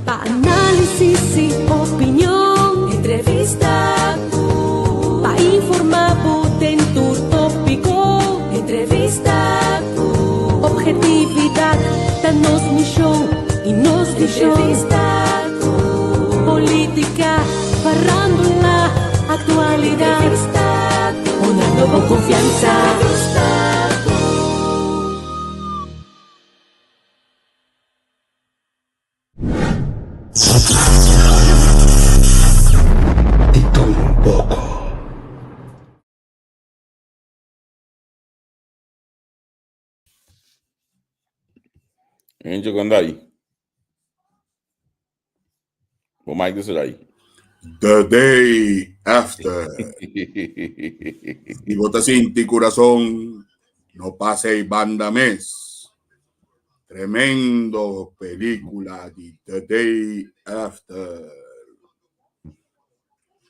Pa análisis i opinion. Entrevista ku. Pa informá bo den tur tópiko. Entrevista ku. Obhetividat ta nos mishon i nos vishon. Entrevista ku. Polítika, farándula, aktualidat. Entrevista ku. Honrando bo konfiansa. Entrevista ku. Di todo un poco. Eentje con dai. Bo mic dus erai. The day after. Si bo ta sinti corazón, no pasa e banda mes. Tremendo película di The Day After.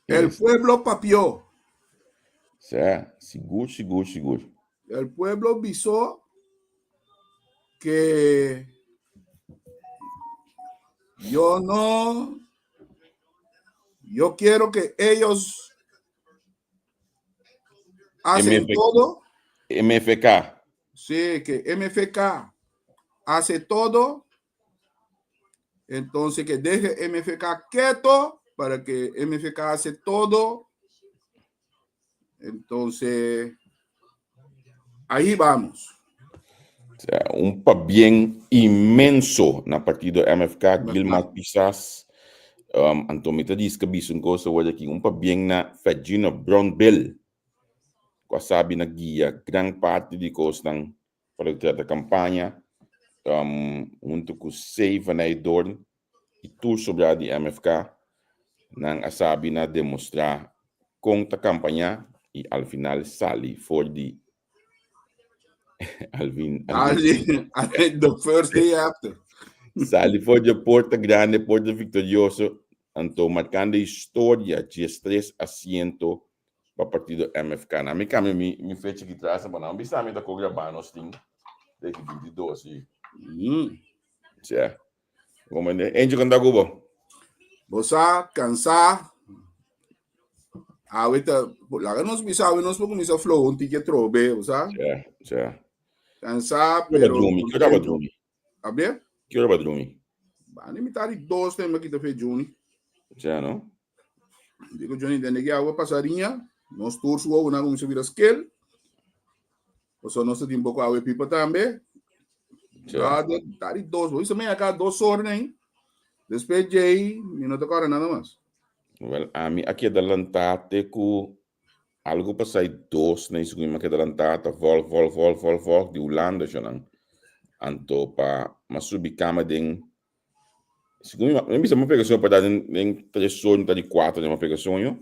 El pueblo papió. Sa, sigur, sigur, sigur. El pueblo bisó que yo no, yo quiero que ellos hacen MF todo. MFK. Sí, que MFK hace todo. Entonces que deje MFK quieto para que MFK hace todo. Entonces, ahí vamos. Sea, un pabien inmenso na partido MFK, Gilmar Pisas. Anto mi ta diska bisa un cosa awor aki, un pabien na Fedgino Brownbill, ku a sabi na guia gran parti di kosnan pa loke trata kampaña, huntu ku C. van Eydoorn i tur sobrá di MFK, nan a sabi na demostrá kon ta kampañá i al final sali for di Alvin, Alvin. Ali, the first day after. Sali for di Porta Grande, Porta Victorioso, anto marcando historia, 13 asiento pa partido MFK. Na mi cambia mi, mi fecha aquí atrás, pa nan bisa mi ta ko grabá nos tin de 22, sí. Tja. Como ende, Angel kanta kubo. Bo sa, cansá. Awe ta, laga nos bisa, awe nos por kuminsá flow un tiki atrobe, bo sa? Tja, tja. Cansá, Ki ora pero drumi? Ki ora ba contento. drumi? A ber? Ki ora ba drumi? Bani mitad di dos tem kita fe Juni. Tja, no? Digo Juni, dende que awe pasarinha, nos tur su wowo na kuminsá bira skel. Pasobra nos ta tin poko awe pipa tambe. Ja. Dari dos, bo bisa mi acá dos horas nei. Despues djei, mi no ta kòrda nada mas. Wel, ami a keda lantá te ku algu pasai dos nei segun mi a keda lantá ta vòlg vòlg vòlg vòlg vòlg di Hulanda shonnan. Anto pa mi a subi kama den segun mi mi bisa mi a pega soño pa da den den tres or mitad di kuater mi a pega soño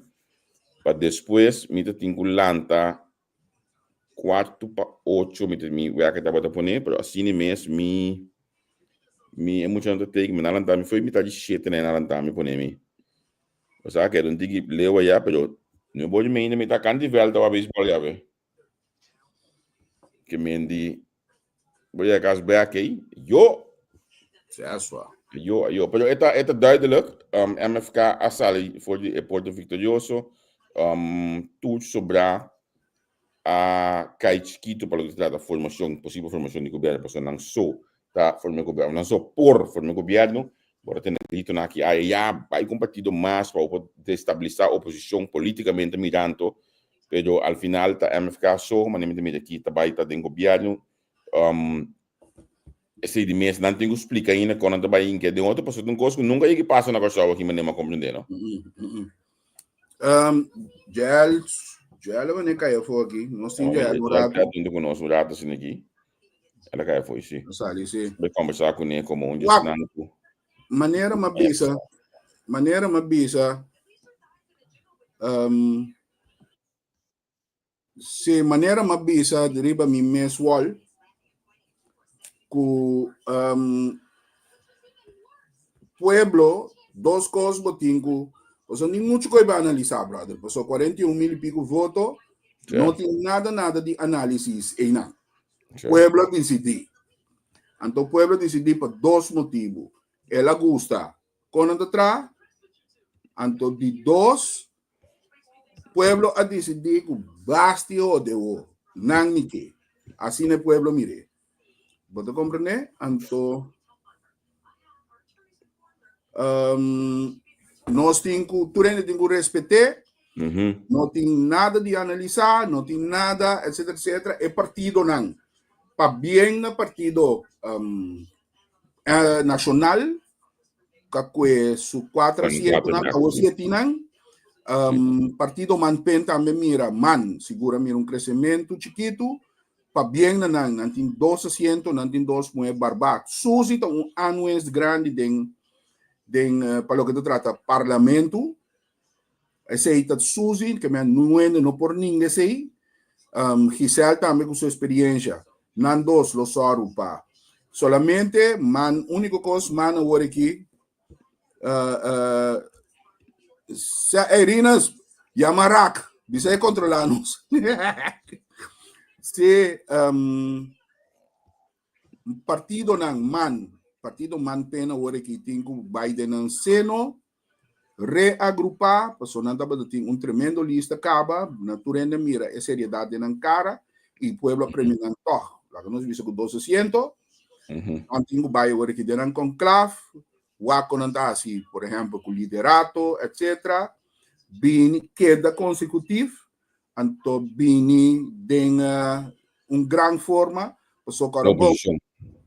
pa despues mi ta tin ku lanta Cuarto pa ocho mi ta mi weka tabata pone, pero asina mes mi mi e muchanan ta teken mi nan lanta mi foi mitad di shete nan lanta mi pone mi. Osea keda un tiki leu aya pero no por di mi ta kanti veld tawa beisbol ya ve. Ke men di bo yega kas bek ey yo. Seswa. Yo yo pero e ta e ta duidelijk MFK a sali for di e Puerto Victorioso tur sobrá a kai chikitu pa loke ta trata formashon, posibel formashon di gobièrnu, pasobra nan so ta forma e gobièrnu, nan so por forma e gobièrnu, bo ta tene gritonan aki aya ya, bai ku un partido mas pa bo por destabilisá oposishon politikamente mirando, pero al final ta MFK so, manera mi ta mira aki, ta bai ta den gobièrnu, esei di mes nan tin ku splika ainda kon nan ta bai hinka den otro, pasobra ta un kos ku nunka yega pasa na Kòrsou aki manera mi a komprendé, no? Jael, Jael a wanneer kai afó aki? Nos tin Jael un rato. Jael junto ku nos un rato asina aki. El a kai afó, sí. A sali, sí. Bai kombersá kuné komo un dje sinan ku. Manera mi a bisa, manera mi a bisa, Si manera m'a bisa riba mi mes wall ku pueblo dos kos bo tin ku pasobra ni muchu ku e bai analisá brother pasobra 41 mil i piku voto no tin nada nada di análisis einan. Pueblo a disidí. Anto pueblo a disidí pa dos motibu. El a gusta. Kon nan ta traha? Anto di dos, pueblo a disidí ku basti hode wo, nan mi ke. Asina e pueblo mir'é. Bo ta komprendé? Anto um, nos tin ku, tur hende tin ku respet'é. No tin nada di analisá, no tin nada, etcétera, etcétera. E partidonan, pabien na partido um, eh, Nacional, ka kue su cuatro asientonan, awor sietinan. Um, partido Man Pen tambe mira, Man, sigura mira un crecimiento chiquito. Pa bien na nan, nan tin dos asiento, nan tin dos mujer barbá. Suzy ta un anues grandi den, den uh, pa loke ta trata parlamento. Esei ta Suzy, ke men nuende no por ninga esei. Um, Giselle tambe ku su experiencia. Nan dos lo sòru pa. Solamente man, úniko kos man awor aki. Uh, uh, sa, hey, Rinas, yama Rak, bisa e kontrolá nos. Sí, um, partidonan man, partido man pen awor aki tin ku bai den nan seno reagrupá, pasobra nan tabata tin un tremendo lista kaba, na tur hende mira e seriedat den nan kara i pueblo a premia nan tòg. Laga nos bisa ku dos asiento, nan tin ku bai awor aki den nan konklaf, wak kon nan ta hasi, por ehèmpel ku liderato, etsetera, bini keda konsekutif, anto bini den un gran forma, pasobra Una posishon.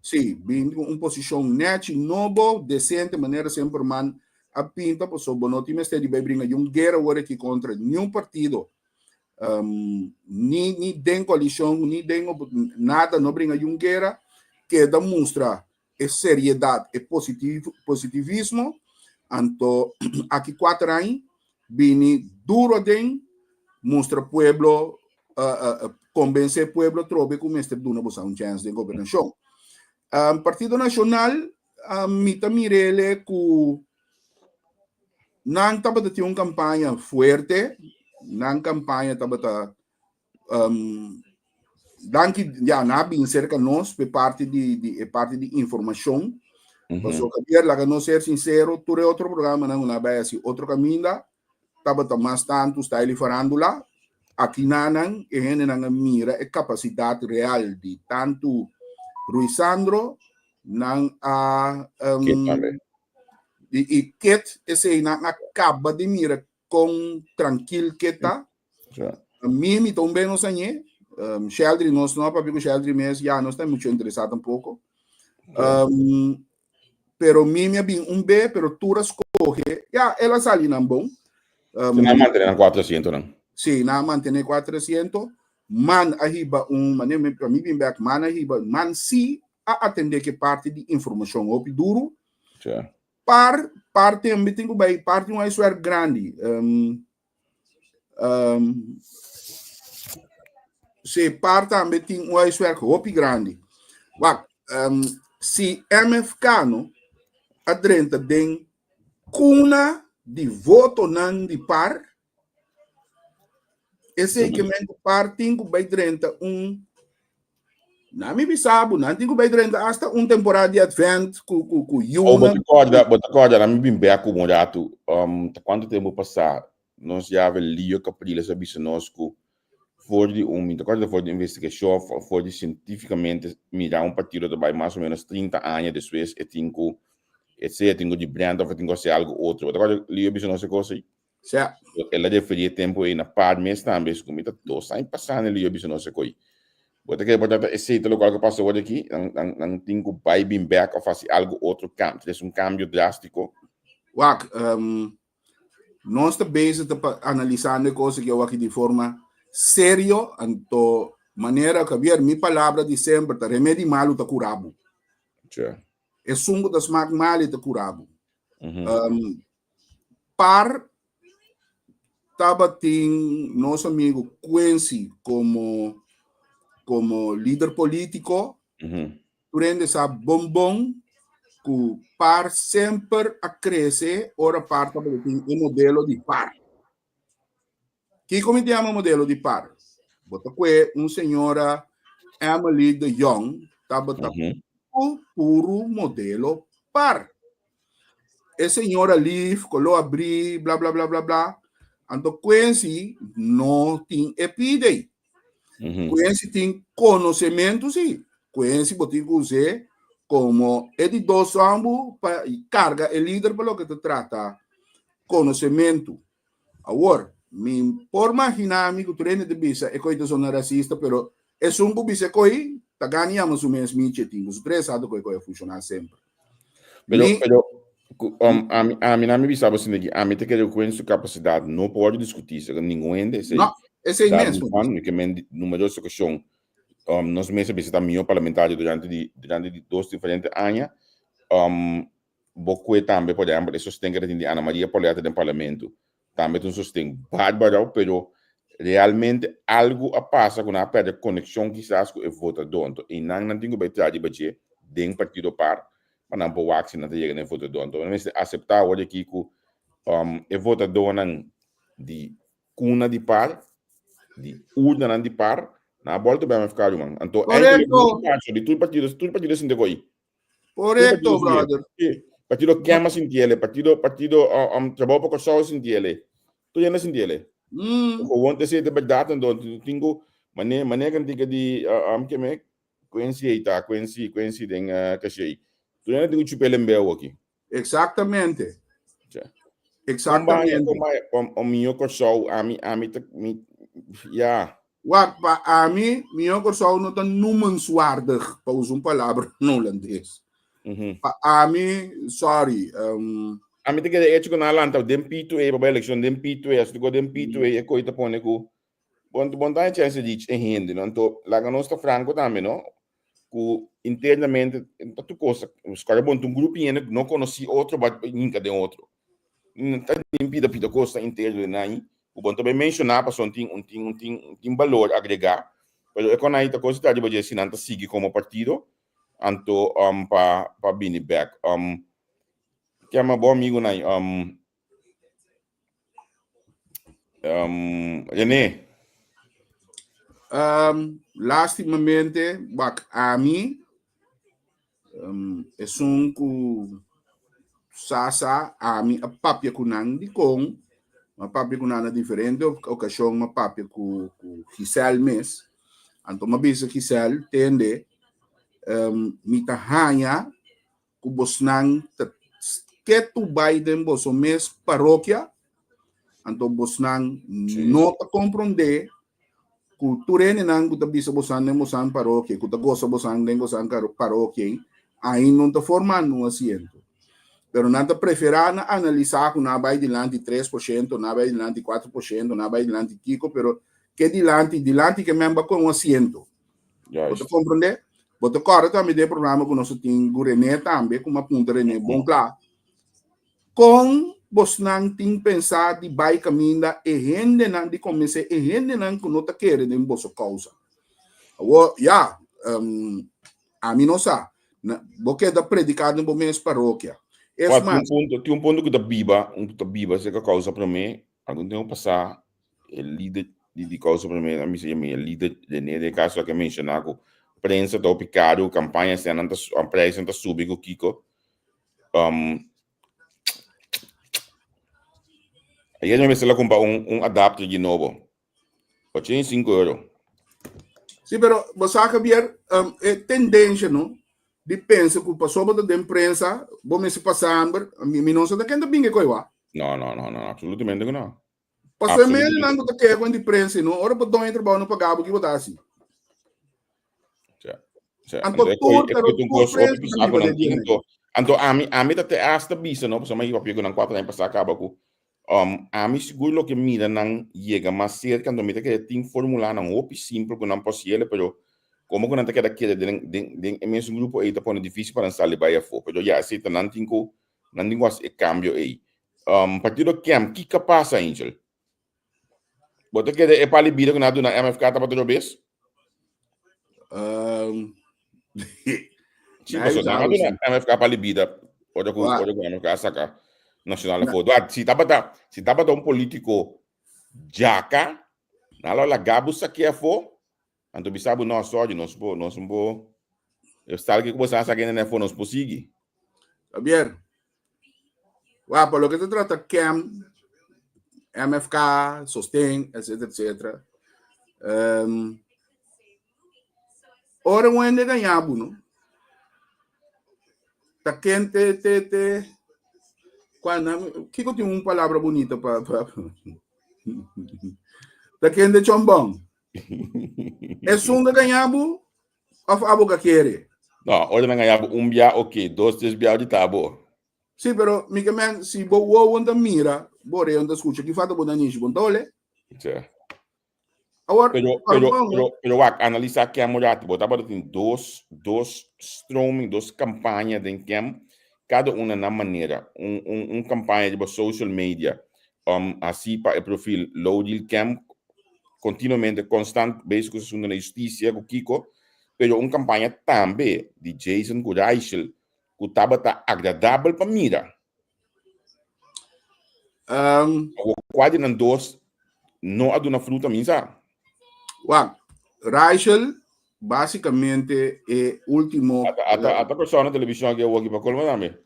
Sí, bini ku un posishon nèchi, nobo, desente, manera semper man a pinta, pasobra bo no tin mester di bai bringa niun guera awor aki kontra niun partido, um, ni, ni den koalishon, ni den nada, no bringa niun guera, keda mustra e seriedad, e positivismo, anto aki cuater aña bini duro aden, mustra pueblo, convence pueblo trobe cu mester duna bosa un chance den gobernacion. Partido Nacional, mi ta mirele cu nan tabata tin un campaña fuerte, nan campaña tabata Um, danki, ja, na bin cerca nos pe parte di, di e parte di información. Paso Javier, laga nos ser sincero, tur e otro programa nan una bay así otro caminda, tabata mas tanto style farándula. Aki nanan, e hende nan a mira e capacidad real di tanto Ruisandro, nan a Kit tambe. i Kit, esei nan a caba di mira Kon trankil ke ta. Ja. Mi mi ta un ben nos añe. Um, Sheldry nos no papia ku Sheldry mes, ya no está mucho interesado tampoco. Um, pero mi mi a bin un be, pero tur a scoge, ya, el a sali nan bon. Um, nan mantené nan 400 nan. Sí, nan mantené 400. Man a hiba un, mane mi, pa mi bin back, man a hiba, man sí a atendé ke parti di informashon hopi duru. Ja. Par, par tem, mi tin ku bai, par tin un huiswerk grandi. Um, um, si, par tambe tin un huiswerk hopi grandi. Wak, um, si MFK no a drenta den kuna di votonan di par, Esei ke men ku par tin ku bai drenta un Na mi bisa bo, nan tin ku bai drenta hasta un temporada di advent ku ku ku Oh, yuna. bo ta korda, bo ta korda, na mi bin bek ku un ratu. Um, ta kuantu tempu pasá, nos yave Leo Capriles a bisa nos ku for di un, mi ta korda for di investigashon of for di sientifikamente mira un partido ta bai mas o menos 30 aña despues e tin ku, e sea tin ku di brand of e tin ku hasi algu otro. Bo ta korda Leo bisa nos e kos ei? Sea. El a referí e tempu ei na par mes tambe, su ku mi ta dos aña pasá na Leo bisa nos e koi. Bo ta kere por trata esei ta lokual ku pasa awor aki? Nan, nan, nan tin ku bai bin bèk òf hasi algu otro kam, tres un kambio drástiko. Wak, um, nos ta bezig ta pa analisando e kos aki awor aki di forma serio, anto manera Javier, mi palabra di semper ta remedi malu ta kura bo. Tja. Esun ku ta smak mal e ta kura bo. Um, Par tabatin nos amigo Quincy como como lider politico. Tur hende sa bon bon cu Par semper a crece ora Par tabatin e modelo di Par. Kiko mi ta yama modelo di Par? Bo ta kue un señora Emily de Jong tabata puru modelo Par. E señora lief, koló abrí, bla bla bla bla bla. Anto Quincy no tin e pide. Quincy tin konosementu sí. Quincy bo tin ku us'é komo e di dos hombu pa karga e lider pa loke ta trata konosementu. Awor, mi por maginá mi ku tur hende ta bisa e koi ta zona rasista, pero esun ku bisa e koi ta gana yama su mes Michi e tin ku su tres sa ta koi koi a funshoná semper. Pero, mi, pero um, ami, ami na mi bisa bo sinti ami te kere ku su kapasidat no por diskutí se ningun hende esei. No, esei mes. Mi ke men numeroso okashon um, nos mes a bisa ta mihó parlamentario durante di durante di dos diferente aña. Um, Bo kue tambe, por ehempel, e sosten ku ta tin di Ana Maria Pauletta den parlamento tambe ta un sosten bárbaro, pero realmente algu a pasa ku nan a pèrdè konekshon kisas ku e votadó. Anto einan nan tin ku bai traha riba dje den partido par pa nan por wak si nan ta yega na e votadó. Anto nan mester aseptá awor aki ku e votadónan di kuna di par, di urnanan di par, nan a bòlta bai MFK ruman. Anto Korekto! Di tur partido, tur partido sinti ku ei. Correcto, brother. Sí. Partido Kema sintiele, partido partido um, Trabou pa Kòrsou sintiele. Tur hende sintiele. Gewoon te sete berdad en don tingo mane mane kantika di um keme Quincy ei ta Quincy Quincy den uh, kashe. Tur hende tingo chupele mbeu aki. Exactamente. Ja. Exactamente. Om om mio Kòrsou ami ami ta mi ja. Wak, pa ami, mihó Kòrsou no ta noemenswaardig, pa usa un palabra na hulandes. Pa ami, sorry. Um, Ami ta kere echo ku nan a lanta den P2A pa bai elekshon den P2A, as ku den P2A e koi ta pone ku bon bon ta chance di e hende, no? Anto laga nos ta franko tambe, no? Ku internamente ta tur kos skòrda bon ta un grupo hende ku no konosí otro but hinka den otro. Ta tin pida pida kos ta interno den nan ku bo no ta bay menshoná pasobra un tin un tin un tin un tin balor agregá pero e kon ai ta kos ta riba dje si nan ta sigui komo partido anto um pa pa bini bèk um kema bo amigunan um um René. Um lastimamente wak ami Esun ku sa sa ami a papia ku nan dikon, mi a papia ku nan na diferente okashon, mi a papia ku ku Giselle mes, anto mi a bisa Giselle, tende, mi ta haña ku bosnan ta ketu bai den boso mes parokia, anto bosnan no ta komprondé ku tur hendenan ku ta bisa bosan den bosan parokia, ku ta gosa bosan den bosan parokia ei, ainda no ta formando un asiento. Pero nan ta preferá na analisá ku nan a bai dilanti 3%, nan a bai dilanti 4%, nan a bai dilanti kiko, pero ke dilanti, dilanti ke men ba kon un asiento. Bo ta komprondé? Bo ta kòrda tambe den e programa ku nos a tin ku René tambe, ku mi a puntra René bon kla. Kon bosnan tin pensá di bai kaminda e hendenan, di konvensé e hendenan ku no ta kere den boso kousa? Awor, ya, ami no sa. Bo keda prediká den bo mes parokia. Es mas. Tin un punto ku ta biba, un ku ta biba serka kousa promé, algun tempu pasá e lider di kousa promé a misa yama e lider René den e kaso aki a menshoná ku prensa ta hopi karu, kampaña esnan ta, preisnan ta subi ku kiko. Um, ayer mi mester la compra un, un adapter di nobo. 85 euro. Sí, pero bo sa Javier, um, e tendencia no di pensa ku pasobra ta den prensa, bo mester pasa hamber, mi, mi no sa ta ken ta binge koi wa. No, no, no, no, absolutamente ku no. Paso e medio nan ku ta keha ku di prensa no, ora bo doño trabou no paga bo, ki bo ta hasi? Ja. Ja. Anto tur, pero tur prensa ta biba den dje. Anto ami, ami ta te hasta bisa no, pasobra mi papia ku nan kuater aña pasá kaba ku um, ami sigur loke mira nan yega mas serka, anto mi ta kere tin formulanan hopi simpel ku nan por hasiel, pero komo ku nan ta keda kere den den den e mesun grupo ei ta pone difísil pa nan sali bai afó. Pero ya, esei ta nan tin ku nan tin ku hasi e kambio ei. Um, partido KEM, kiko a pasa, Angel? Bo ta kere e pali bida ku nan a duna MFK tabata robes? Um, Sí, paso nan a duna MFK pali bida ora ku ora ku MFK a saka Nacional afó. Duarte, si tabata si tabata un politiko djaka, nan lo laga bo sake afó, anto bisa bo no, sorry, nos por nos no por e stal ku bo sa saka afó nos por sigui. Javier. Wak, pa loke ta trata KEM, MFK, Sosten, etc. Etc. Ora un hende gaña bo, no? Ta ken te te te kua nan kiko tin un palabra bunita pa pa ta ken te chombon? Esun ta gaña bo of abo ka kere? No, ora nan gaña bo un bia ok, dos tres bia di ta bo. Sí, pero mi ke men si bo wowo ta mira, bo oreha ta skucha, ki falta bo nanishi? Bo ta ole? Sí. Awor, Pero, pero, pardon, pero, pero wak, analisa Kem un ratu. Bo tabata tin dos, dos stroming, dos campaña den Kem, cada un na nan manera. Un, un, un campaña riba social media, um, hasi pa e profil Lowdeal Kem, continuamente, constant, bezig cu su asunto na justicia, cu kico. Pero un campaña tambe di Jason cu Raichel, cu tabata agradabel pa mira. Kua di nan dos no a duna fruta mi sa? Wak, Raichel basikamente e ultimo. Ata ata ata persona televishon aki awor aki pa kolmo tambe.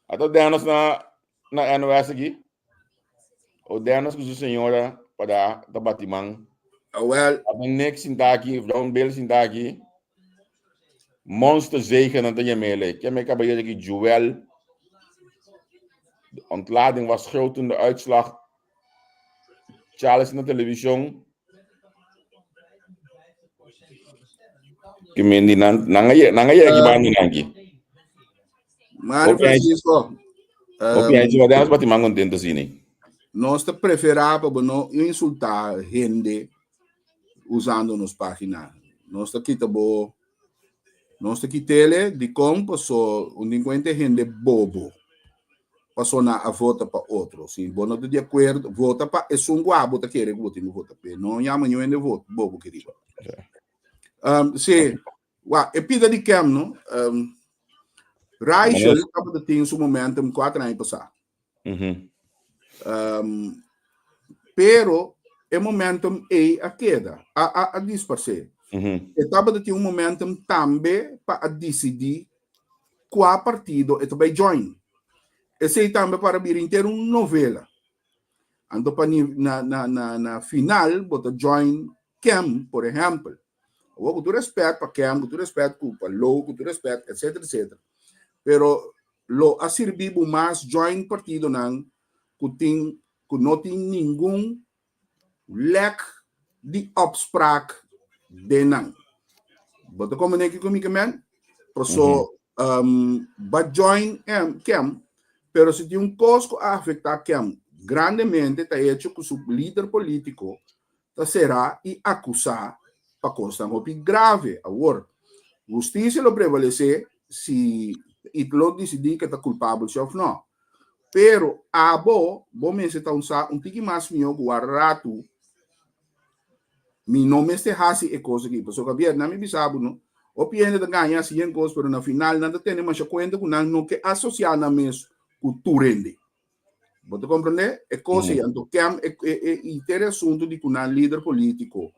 Ata Dennis na na NOS aki. O Dennis ku su señora para ta bati man. Awel. Ata Nick sinta aki, Brown Bill sinta aki. Monster zegen nan ta yam'ele. Ken e kabayero aki Joel. De ontlading was groot toen de uitslag. Charles na television. Ki men di nan nan a nan a yega banda nan aki. Mario Francisco. Hopi um, wa Dennis bati man contento sini. Nos ta preferá pa bo no insultá hende usando nos página. Nos ta kita bo, nos ta kitele dikon paso un tin kuenta hende bobo. Paso nan a vota pa otro. Si bo no ta di akuerdo, vota pa esun ku abo ta kere ku bo tin ku vota p'e. No yama niun hende vot bobo kerido. Um, si, wa, e pida di kem, no? Um, Raichel tabata tin su momentum 4 aña pasá. Um, pero e momentum ei a keda, a, a, a disparsé. E tabata tin un momentum tambe pa a disidí kua partido e ta bai join. Esei tambe para bira henter un novela. Anto pa ni, na, na, na, na final bo ta join Kem, por ehèmpel. Awor ku tur rèspèt pa Kem, ku tur rèspèt ku pa Lou, ku tur rèspèt, etcétera, etcétera. Pero lo a sirbi bo mas join partidonan ku tin ku no tin ningun lek di opspraak den nan. Bo ta komprende kiko mi ke men? Paso ba join Kem, pero si tin un kos ku a afekta Kem grandemente ta hecho ku su lider politiko ta será i akusá pa kosnan hopi grave. Awor, hustisia lo prevalesé si i lo disidí ke ta kulpabel si òf nò. Pero abo, bo mester ta un sa un tiki mas mihó ku wak ratu mi no mester hasi e kos aki. Pasobra Javier, nan mi bisa bo no, hopi hende ta gaña hasi yen kos, pero na final nan ta tene masha kuenta ku nan no ke asosiá nan mes ku tur hende. Bo ta comprende? E cosa mm. Anto kem e, e, e, e ter asunto di ku nan lider politico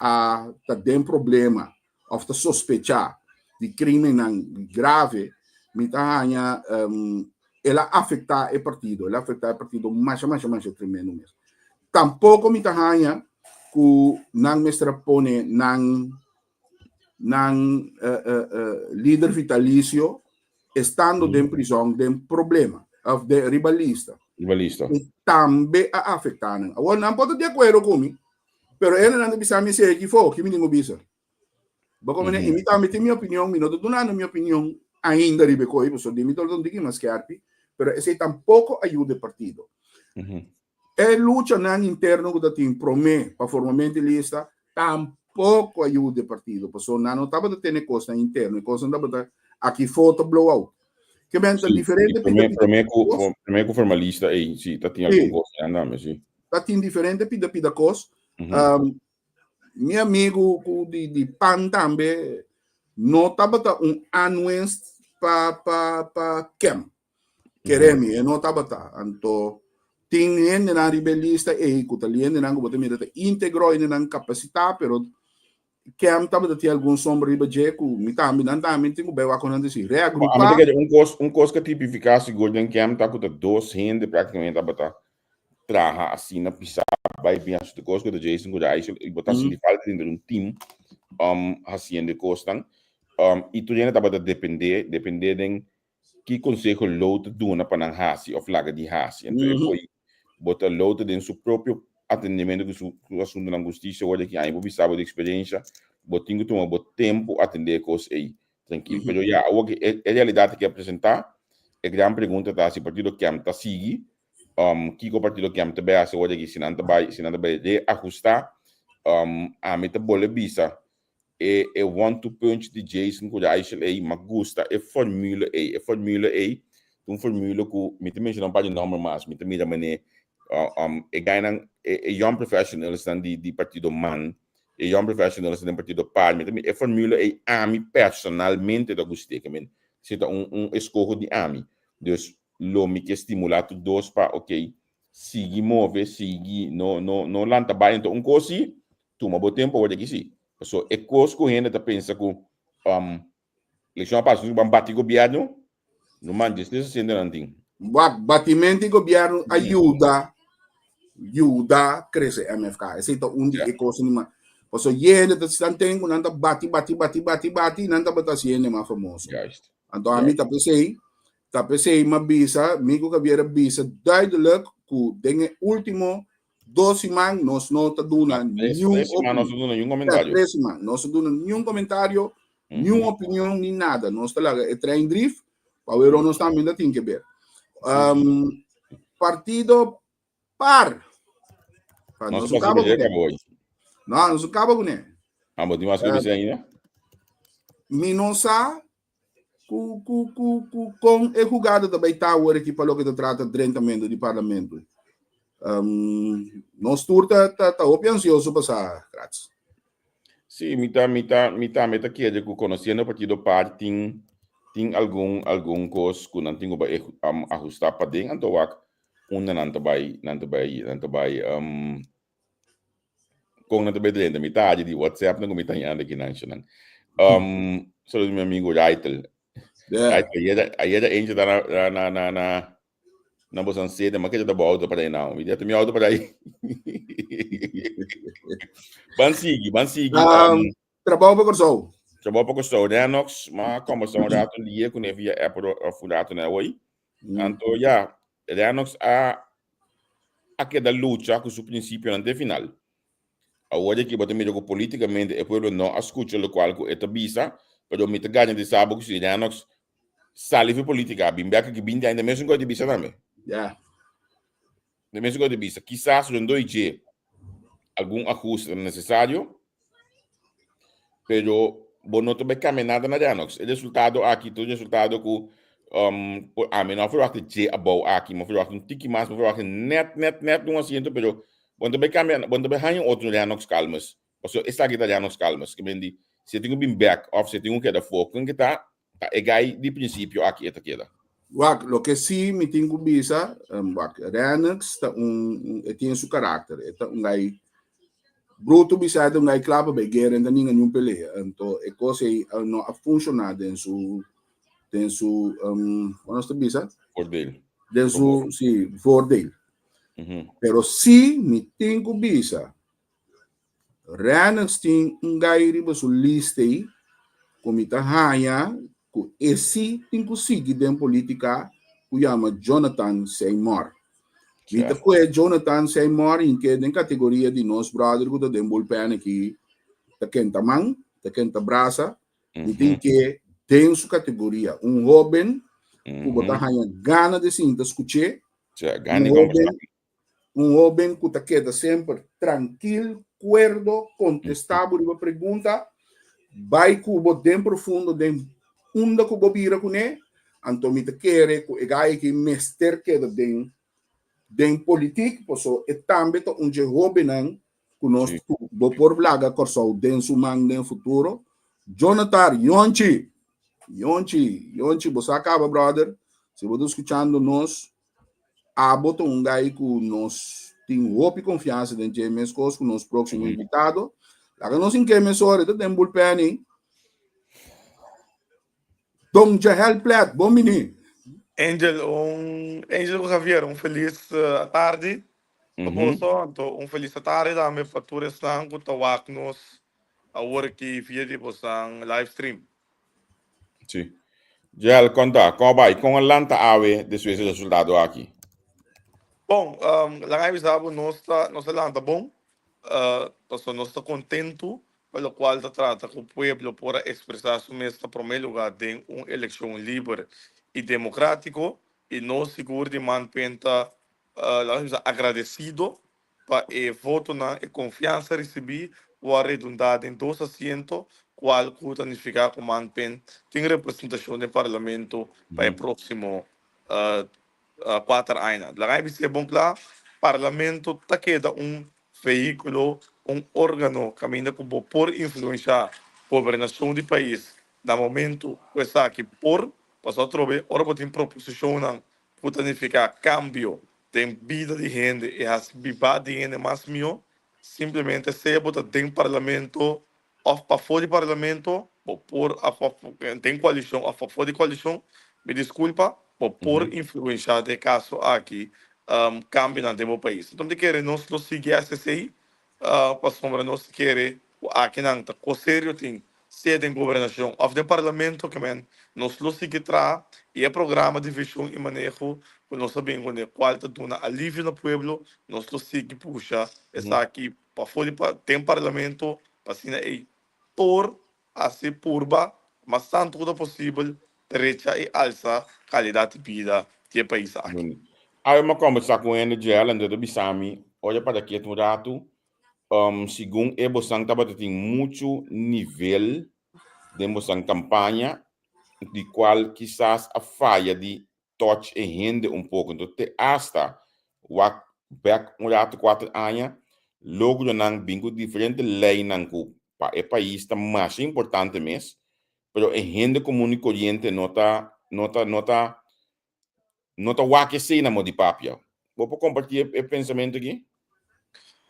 a ta den problema of ta sospecha di crimennan grave, mi ta haña um, el a afecta e partido, el a afecta e partido masha masha masha tremendo mes. Tampoco mi ta haña ku nan mester pone nan nan lider vitalicio estando den prison den problema of de riba lista. Riba lista. Y tambe a afecta nan. Awor nan por ta di acuerdo cu mi, pero e nan ta bisa mi sey ki fo, ki mi tin cu bisa. Bo comprende? Y mi tambe tin mi opinion, mi no ta dunando mi opinion ainda riba e coy, pasobra di mi ta un tiki mas skerpi, pero esey tampoco a yuda e partido. E luchanan interno ku ta tin promé pa formamento di lista tampoko a yuda e partido pasobra nan no tabata tene kosnan interno, e kosnan tabata aki fo ta blow out. Ke men ta diferente pida pida Promé ku promé ku forma lista ei si ta tin algun kos ei andame si. Ta tin diferente pida pida kos. Mi amigu ku di di pan tambe no tabata un aanwinst pa pa pa Kem. Kere mi, e no tabata. Anto, tin hendenan riba e lista ei ku ta hendenan ku bo ta mira ta íntegro, hendenan kapasitá, pero KEM tabata tin algun sombra riba dje ku mi tambe nan tambe tin ku bai wak ku nan disi A mi reagrupá. ta kere un kos un kos ku a tipifiká sigur den KEM ta ku ta dos hende práktikamente tabata traha asina pisá bai bin hasi tur kos ku ta Jason ku Raichel i bo ta sinti falta di un team hasiendo e kosnan i tur hende tabata dependé dependé den ki konseho Lo ta duna pa nan hasi òf laga di hasi. Anto e foi bo ta Lo ta den su propio atendimentu ku su ku asuntunan hustisia ora ki aña bo bisa bo di eksperensha bo tin ku tuma bo tempu atendé e kos ei trankil. Pero ya awor ki e realidat aki a presentá e gran pregunta ta si partido KEM ta sigui kiko partido KEM ta bai hasi ora ki si nan ta bai si nan ta bai reahustá ami ta bole bisa E e one two punch di Jason ku Raichel ei m'a gusta e formule ei. E formule ei ta un formule ku mi ta menshoná un par di nòmber mas. Mi ta mira manera e gainan e e young professionalsnan di di partido man, e young professionalsnan den partido par. Mi ta mira e formule ei ami personalmente ta gust'é. Ke men si ta un un eskoho di ami. Dus lo mi ke stimulá tur dos pa okey sigui move, sigui no no no lanta bai. Anto un kos si Tuma bo tempu awor di aki si. Paso e kos ku hende ta pensa ku elekshon a pasa nos ban bati gobièrnu, no man djes tres asiento nan tin. Wak, batimento di gobièrnu a yuda yuda krese MFK. Esei ta un di e kosnan di mas. Paso hende ta sitan ten ku nan ta bati bati bati bati bati i nan tabata hasi hende mas famoso. Juist. Anto ami ta p'esei, ta p'esei mi a bisa, mi ku Javier a bisa duidelijk ku den e último Dos siman nos no ta duna niun Tres siman nos no ta duna niun komentario. Tres siman nos ta duna niun komentario, niun opinion, ni nada. Nos ta laga e trein drif, pa wero nos tambe ta tin ke ber. Um, partido par. Pa Nos nos pasa kaba ku kuné. hoy. No, nos kaba kuné. Ah, bo tin mas ku bisa ainda? Mi no sa Ku, ku, ku, ku, kon e hugada ta bai ta awor aki pa loke ta trata drentamentu di parlamento? Um, nos tur ta, ta, ta hopi ansioso pa sa, Krats. Sí, mi ta, mi ta, mi tambe ta kere ku konosiendo partido par tin, tin algun, algun kos ku nan tin ku bai um, ahustá paden, anto wak unda nan ta bai, nan ta bai, nan ta bai um, Kon nan ta bay drenta mi ta di WhatsApp nan ku mi ta yanda ki nan nan. Um, saludo mi amigo Raitel. Yeah. Raitel, ayera, ayera eentje daar na, na, na, na, na bosan sede, maar kijk dat auto para aí nou. Mi dat mi auto para aí. Ban sigui, ban sigui. Um, Trabou pa Kòrsou. Trabou pa Kòrsou. Renox, ma kombersá un rato lié kuné via app of un rato na hoy. Anto ya, Renox a a keda lucha ku su prinsipionan te final. Awor aki bo ta mira ku politikamente e pueblo no a skucha lokual ku e ta bisa, pero mi ta garantisa bo ku si Renox sali for politika bin bek aki binti aña ta mesun ku e ta bisa tambe. Ya. Ta mesun ku e ta bisa. Kisas rondó dje algun ahuste ta nesesario, Pero bo no ta bai cambia nada na Renox. E resultado aki ta un resultado cu um, por, ami no a verwacht dje abou aki, mi a verwacht un tiki mas, mi a verwacht net, net, net un asiento, pero bo no ta bai cambia, bo no ta bai haña otro Renox Calmes. Pasobra esaki ta Renox Calmes. Ke men di, si e tin cu bin bek of si e tin cu keda afó, ken ke ta, ta e guy di principio aki e ta keda. Wak, loke si mi tin ku bisa, wak, Renix ta un, e tin su karakter, e ta un guy bruto bisa, e ta un guy kla pa bai guera, e ta ninga niun pelea. Anto e kos ei no a funshoná den su, den su, kon nos ta bisa? Voordeel. Den su, si, voordeel. Pero si mi tin ku bisa, Renix tin un gai riba su lista ei ku mi ta haña ku e si tin ku sigui den politika ku yama Jonathan Seymour. Mi ta kue Jonathan Seymour hink'é den kategoria di nos brother ku ta den bullpen aki ta kenta man, ta kenta brasa. Mi tin ke den su kategoria. Un hóben ku bo ta haña gana di sinta skuch'é. Un hóben Un hóben ku ta keda semper trankil, kuerdo, kontestá bo riba pregunta, bai ku bo den profundo den unda ku bo bira kuné, anto mi ta kere ku e gai aki mester keda den den politik, paso e tambe ta un dje hóbennan ku nos ku bo por laga Kòrsou den su man den futuro. Jonatar, Yonchi, Yonchi, Yonchi, bo sa kaba brother, si bo ta skuchando nos, Abo ta un guy ku nos tin hopi konfiansa den dje, meskos ku nos próksimo invitado. Laga nos hink'é mesora, e ta den bullpen ei. Don Jahel Plet, bon bini. Angel, un Angel ku Javier, un felis atardi pa boso, anto un felis atardi tambe pa tur esnan ku ta wak nos awor aki via di bosan live stream. Sí. Jel, konta, kon a bai? Kon a lanta awe despues di resultado aki? Bon, laga mi bisa bo, nos ta, nos a lanta bon, pasobra nos ta kontentu pa lokual ta trata ku pueblo por a ekspresá su mes na promé lugá den un elekshon liber i demokratiko, i nos sigur di man penta, laga mi bisa, agradesido pa e votonan, e konfiansa risibí ku a redundá den dos asiento, kual ku ta nifiká ku Manpen tin representashon den Parlamento pa e próksimo kuater aña. Laga mi bis'é bon kla, Parlamento ta keda un vehíkulo, un órgano kaminda ku bo por influenshá gobernashon di pais na momentu ku esaki por, pasobra atrobe ora bo tin proposishonnan ku ta nifiká kambio den bida di hende i hasi bibá di hende mas mihó, simplemente sea bo ta den parlamento òf pafó di parlamento, bo por den koalishon òf pafó di koalishon, mi diskulpa, bo por influenshá den e kaso aki kambionan den bo pais. Enton mi ta kere nos lo sigui hasi esei pasobra nos ta kere ku akinan ta kos serio tin sea den gobernashon òf den parlamento ke men nos lo sigui traha i e programa di vishon i maneho ku nos a bin kuné kual ta duna alivio na pueblo nos lo sigui pusha esaki pafó di den parlamento pa asina ei por hasi purba mas tantu ku ta posibel drecha i alsa kalidat di bida di e pais aki. Awe mi a kombersá ku hende djel anto e ta bisa mi, Oye para ketu un ratu, Segun e bosan tabata tin muchu nivel den bosan kampaña di kual kisas a faya di touch e hende un poko. Enton te asta wak bek un ratu kuater aña logronan bin ku diferente leinan ku pa e pais ta masha importante mes, pero e hende komun i koriente no ta no ta no ta No ta wak esei na mo di papia. Bo por kompartí e pensamentu aki?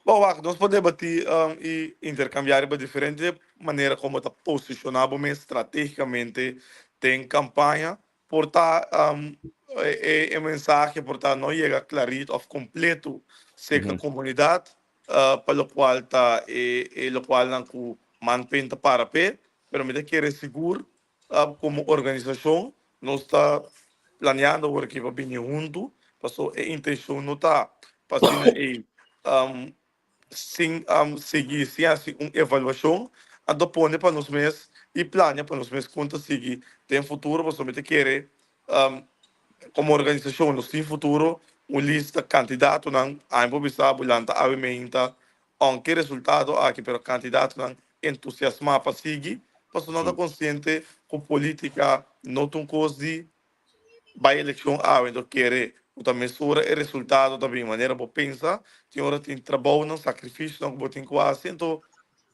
Bo wak, nos por debatí i interkambiá riba diferente manera kon bo ta posishoná bo mes stratégikamente den kampaña. Por ta e mensahe por ta no yega klarit òf kompleto serka komunidat pa lokual ta e lokualnan ku Manpen ta para p'e, pero mi ta kere sigur Komo organisashon nos ta planeando awor aki pa bini huntu, paso e intenshon no ta pa asina ei sin sigui sin hasi un evaluashon, anto pone pa nos mes i plania pa nos mes kon ta sigui den futuro, pasobra mi ta kere komo organisashon nos tin futuro un lista kandidatonan, ami por bisa bo lanta awe meinta Aunke resultado aki pero kandidatonan entusiasmá pa sigui, pasobra nan ta konsiente ku polítika no ta un kos di bai elekshon awe enton kere ku ta mesora e resultado ta bin manera bo pensa. Tin ora tin trabounan, sakrifisionan ku bo tin ku hasi. Enton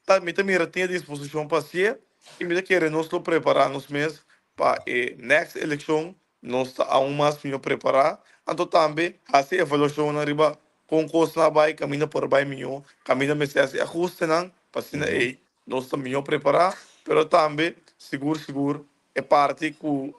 ta mi ta mira tin e disposishon pa hasié i mi ta kere nos lo prepará nos mes pa e next elekshon. Nos ta aun mas mihó prepará, anto tambe hasi evaluashonnan riba kon kosnan a bai, kaminda por a bai mihó, kaminda mester hasi ahustenan pa asina ei nos ta mihó prepará, pero tambe sigur sigur e parti ku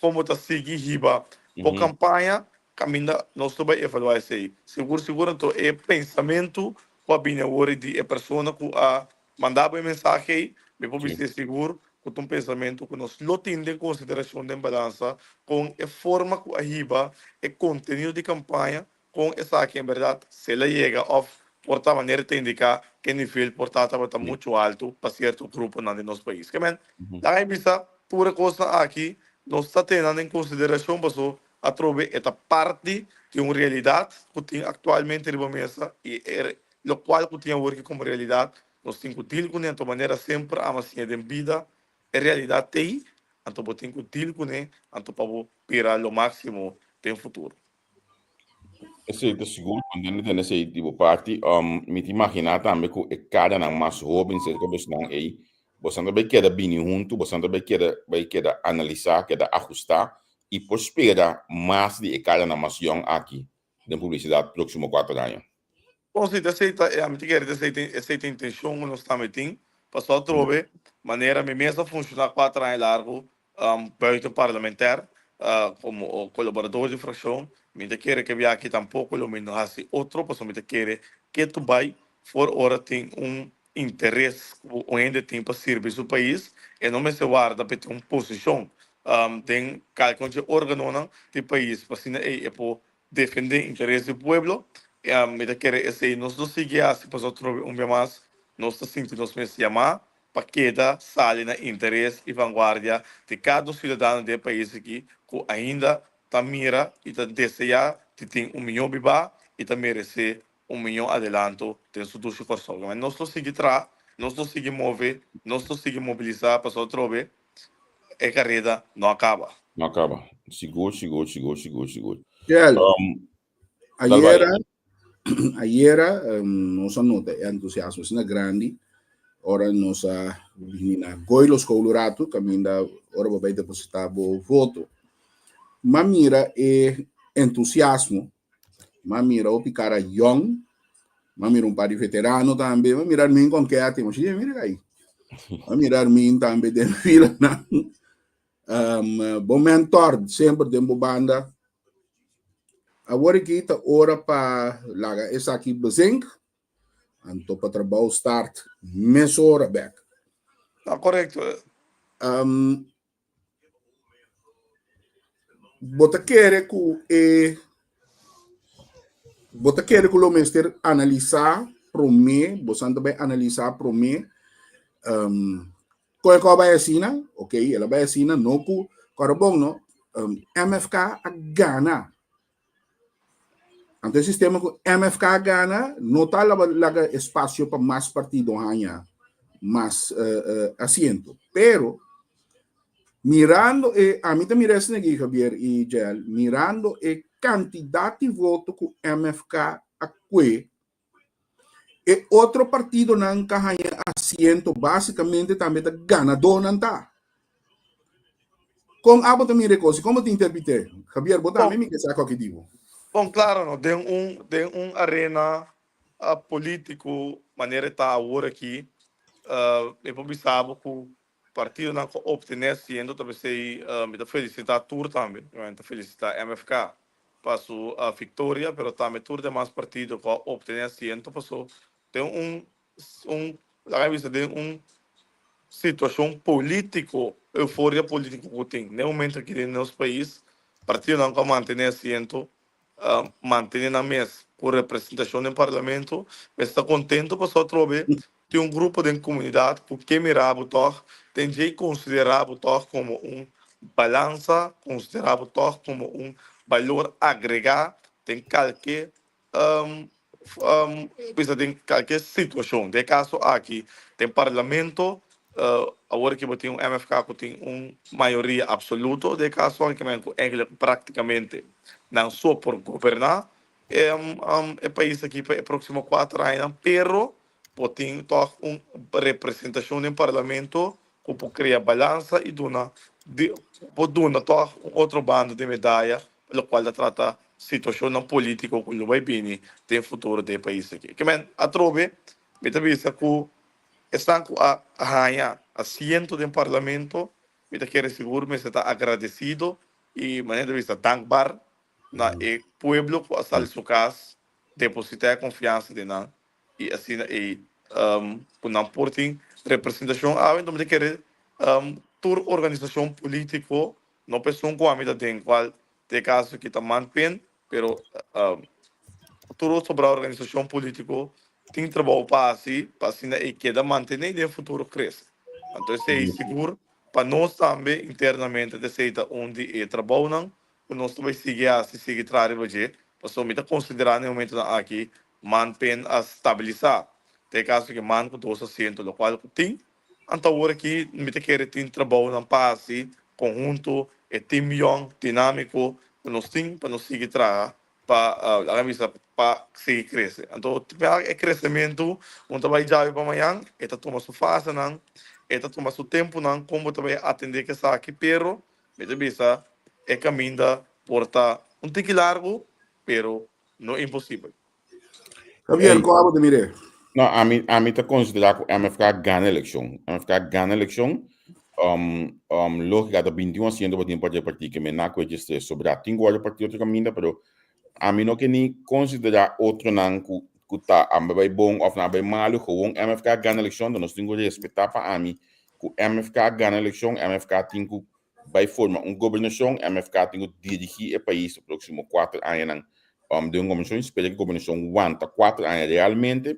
kon bo ta sigui hiba bo kampaña kaminda nos lo bai evaluá esei. Sigur sigur anto e pensamentu ku a bini awor di e persona ku a Manda bo e mensahe ei, mi por bis'é sigur ku ta un pensamentu ku nos lo tin den konsiderashon den balansa kon e forma ku a hiba e kontenido di kampaña, kon esaki en bèrdat si el a yega òf por ta manera ta indiká ku e nivel por ta tabata muchu altu pa sierto gruponan den nos pais. Ke men, laga mi bisa tur e kosnan aki nos ta tene nan den konsiderashon paso atrobe e ta parti di un realidat ku tin aktualmente riba mesa i e Lokual ku tin awor ki komo realidat, nos tin ku dil kuné, anto manera semper ama siña den bida, e realidat t'ei, anto bo tin ku dil kuné, anto pa bo bira lo máksimo den futuro. Esei ta sigur, kontento di tende esei di bo parti. Mi ta imaginá tambe ku e karanan mas hóben serka bosnan ei, bosan ta bai keda bini huntu, bosan ta bai keda bai keda analisá, keda ahustá i por spera mas di e karanan mas yòn aki den publisidat próksimo kuater aña. Bon, si ta esei ta, ami ta kere ta esei ta esei ta intencion ku nos tambe tin, pasobra atrobe manera mi mes a funciona kuater aña largu buiten parlementair komo kolaborador di frakshon, mi ta kere ke biaha aki tampoko lo mi no hasi otro, pasobra mi ta kere ketu bai for ora tin un interes ku un hende tin pa sirbi su pais, e no mester warda pa e tin un posishon den kalke un dje organonan di pais pa asina ei e por defendé interes di pueblo. Mi ta kere esei nos lo sigui hasi pasobra trobe un bia mas nos ta sinti nos mes yamá pa keda sali na interes i vanguardia di kada un siudadano di e pais aki ku ainda ta mira i ta deseá di tin un mihó bibá i ta meresé un mihó adelanto den su dushi Kòrsou. Nos lo sigui traha, nos lo sigui move, nos lo sigui mobilisá pasobra trobe E kareda no a kaba. No a kaba. Sigur, sigur, sigur, sigur, sigur. Kjell, Dal bai. ayera, ayera nos a nota e entusiasmo asina grandi ora nos a bini na Goilo School un ratu, kaminda ora bo bai depositá bo voto. M'a mira e entusiasmo, m'a mira hopi kara yòn, m'a mira un par di veterano tambe, m'a mira Armin con Ketty, m'a shi, mira kai. M'a mira Armin tambe den filanan. Bo mentor semper den bo banda. Awor aki ta ora pa laga esaki bezink, anto pa trabou start mesora bek. Ta korekto. Bo ta kere ku e bo ta kere ku lo mester analisá promé, bo san ta bai analisá promé kon e kos a bai asina, ok, el a bai asina, no ku kòrda bon no, MFK a gana. Anto e sistema ku MFK a gana no ta laga espasio pa mas partido haña mas asiento. Pero mirando e, ami ta mira esaki aki Javier i Jael, mirando e kantidat di voto ku MFK a kue, e otro partidonan ka haña asiento básikamente tambe ta ganadónan ta. Kon abo ta mira e kos i kon bo ta interpret'é? Javier, bo tambe mi ke sa koki di bo. Bon, klaro no, den un den un arena polítiko manera e ta awor aki, mi por bisa bo ku partidonan ku optené asiento ta p'esei mi ta felisitá tur tambe, mi ta felisitá MFK pa su viktoria, pero tambe tur demas partido ku a optené asiento paso den un un laga mi bisa den un situashon polítiko, euforia polítiko ku tin den e momento aki den nos pais, partidonan ku a mantené asiento mantené nan mes ku representashon den parlamento, mester ta kontento pasobra atrobe tin un grupo den komunidat ku ke mira bo tòg, den dje konsiderá bo tòg komo un balansa, konsiderá bo tòg komo un balor agregá den kalke bisa den kalke situashon. Den e kaso aki den parlamento awor ki bo tin un MFK ku tin un mayoria apsoluto den e kaso aki men ku eigenlijk praktikamente nan so por goberná e pais aki pa e próksimo kuater añanan pero bo tin tòg un representashon den parlamento ku por krea balansa i duna por duna tòg un otro banda di medaya pa lokual ta trata situashonnan polítiko ku lo bai bini den futuro den e pais aki. Ke men atrobe mi ta bisa ku esnan ku a haña asiento den parlamento mi ta kere sigur mester ta agradesido i manera ta bisa dankbar na e pueblo ku a sali su kas depositá e konfiansa den nan i asina ei ku nan por tin representashon awe. Enton mi ta kere tur organisashon polítiko, no pa esun ku ami ta den kual den e kaso aki ta Manpin, pero tur sobrá organisashon polítiko tin trabou pa hasi pa asina ei keda mantené i den futuro krese. Anto esei sigur pa nos tambe internamente ta esei ta un di e trabounan ku nos ta bai sigui hasi, sigui traha riba dje, pasobra mi ta konsiderá na e momentunan aki Man-pen a stabilisá. Den e kaso ku man ku dos asiento, lokual ku tin, anto awor aki mi ta kere tin trabounan pa hasi konhunto e tim yòn dinámiko ku nos tin pa nos sigui traha pa laga mi bisa pa sigui krese. Anto e kresementu un ta bai djawe pa mañan, e ta tuma su fasenan, e ta tuma su tempunan kon bo ta bai atendé ku esaki, pero mi ta bisa e kaminda por ta un tiki largu, pero no imposibel. Javier, kon abo ta mir'é? No, ami, ami ta konsiderá ku MFK gana elekshon. MFK gana elekshon. Um, um, lógika ta 21 asiento pa tin pa repartí, ke men na ku e djestres sobrá. Tin ku wòrdu repartí otro kaminda, pero ami no ke ni konsiderá otronan ku ku ta a bai bon òf nan a bai malu. Gewoon MFK gana elekshon, nos tin ku respetá pa ami ku MFK gana elekshon, MFK tin ku bai forma un gobernashon, MFK tin ku dirigí e pais e próksimo kuater añanan den un gobernashon i spera ku e gobernashon wanta kuater aña realmente.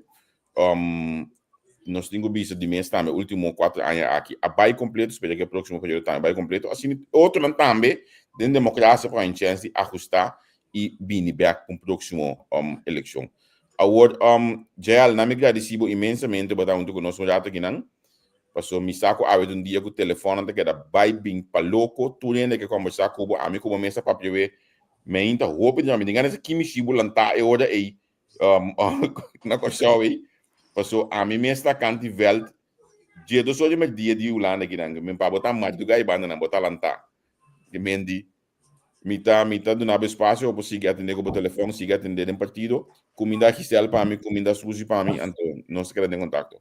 Nos tin ku bisa di mes tambe último kuater aña aki a bai kompleto, spera ku e próksimo periodo tambe bai kompleto. Asina otronan tambe den demokrasia por haña chèns di ahustá i bini bèk un próksimo elekshon. Awor, Jael, na mi gradisí bo inmensamente bo ta huntu ku nos un rato akinan. Paso mi sa ku awe ta un dia ku telefònnan ta keda bai bin pa loko, tur hende ke kòmbersá ku bo, ami ku bo mes a papia we, mi ainda hopi di mi tin gana di sa ki mishi bo lantá e ora ei na Kòrsou ei, paso ami mes ta kanti vèlt dje dos ora di mèrdia di Hulanda kinan, mi pa bo ta madrugá e bandanan bo ta lantá, di men di Mi ta mi ta duna bo espacio pa bo sigui atende ku bo telefòn, sigui atende den partido. Kuminda Giselle pa mi, kuminda Suzy pa mi, anto nos ta keda den kontakto.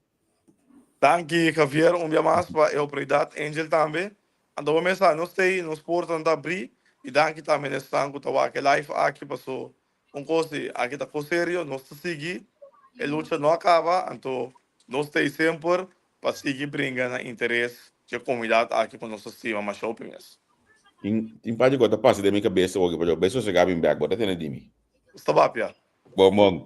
Danki Javier un bia mas pa e oportunidat, Angel tambe. Anto bo mes sa nos t'ei, nos portanan ta abrí i danki tambe na esnan ku ta wak e live aki paso un kos di aki ta kos serio, nos ta sigui, e lucha no a kaba, anto nos t'ei semper Pa sigui bringa na interes dje komunidat aki ku nos ta stima masha hopi mes. Tin tin parti ku a ta pasa den mi kabes awoki pero bai sosegá bin bèk bo ta tene di mi. Sta papia. Bon bon.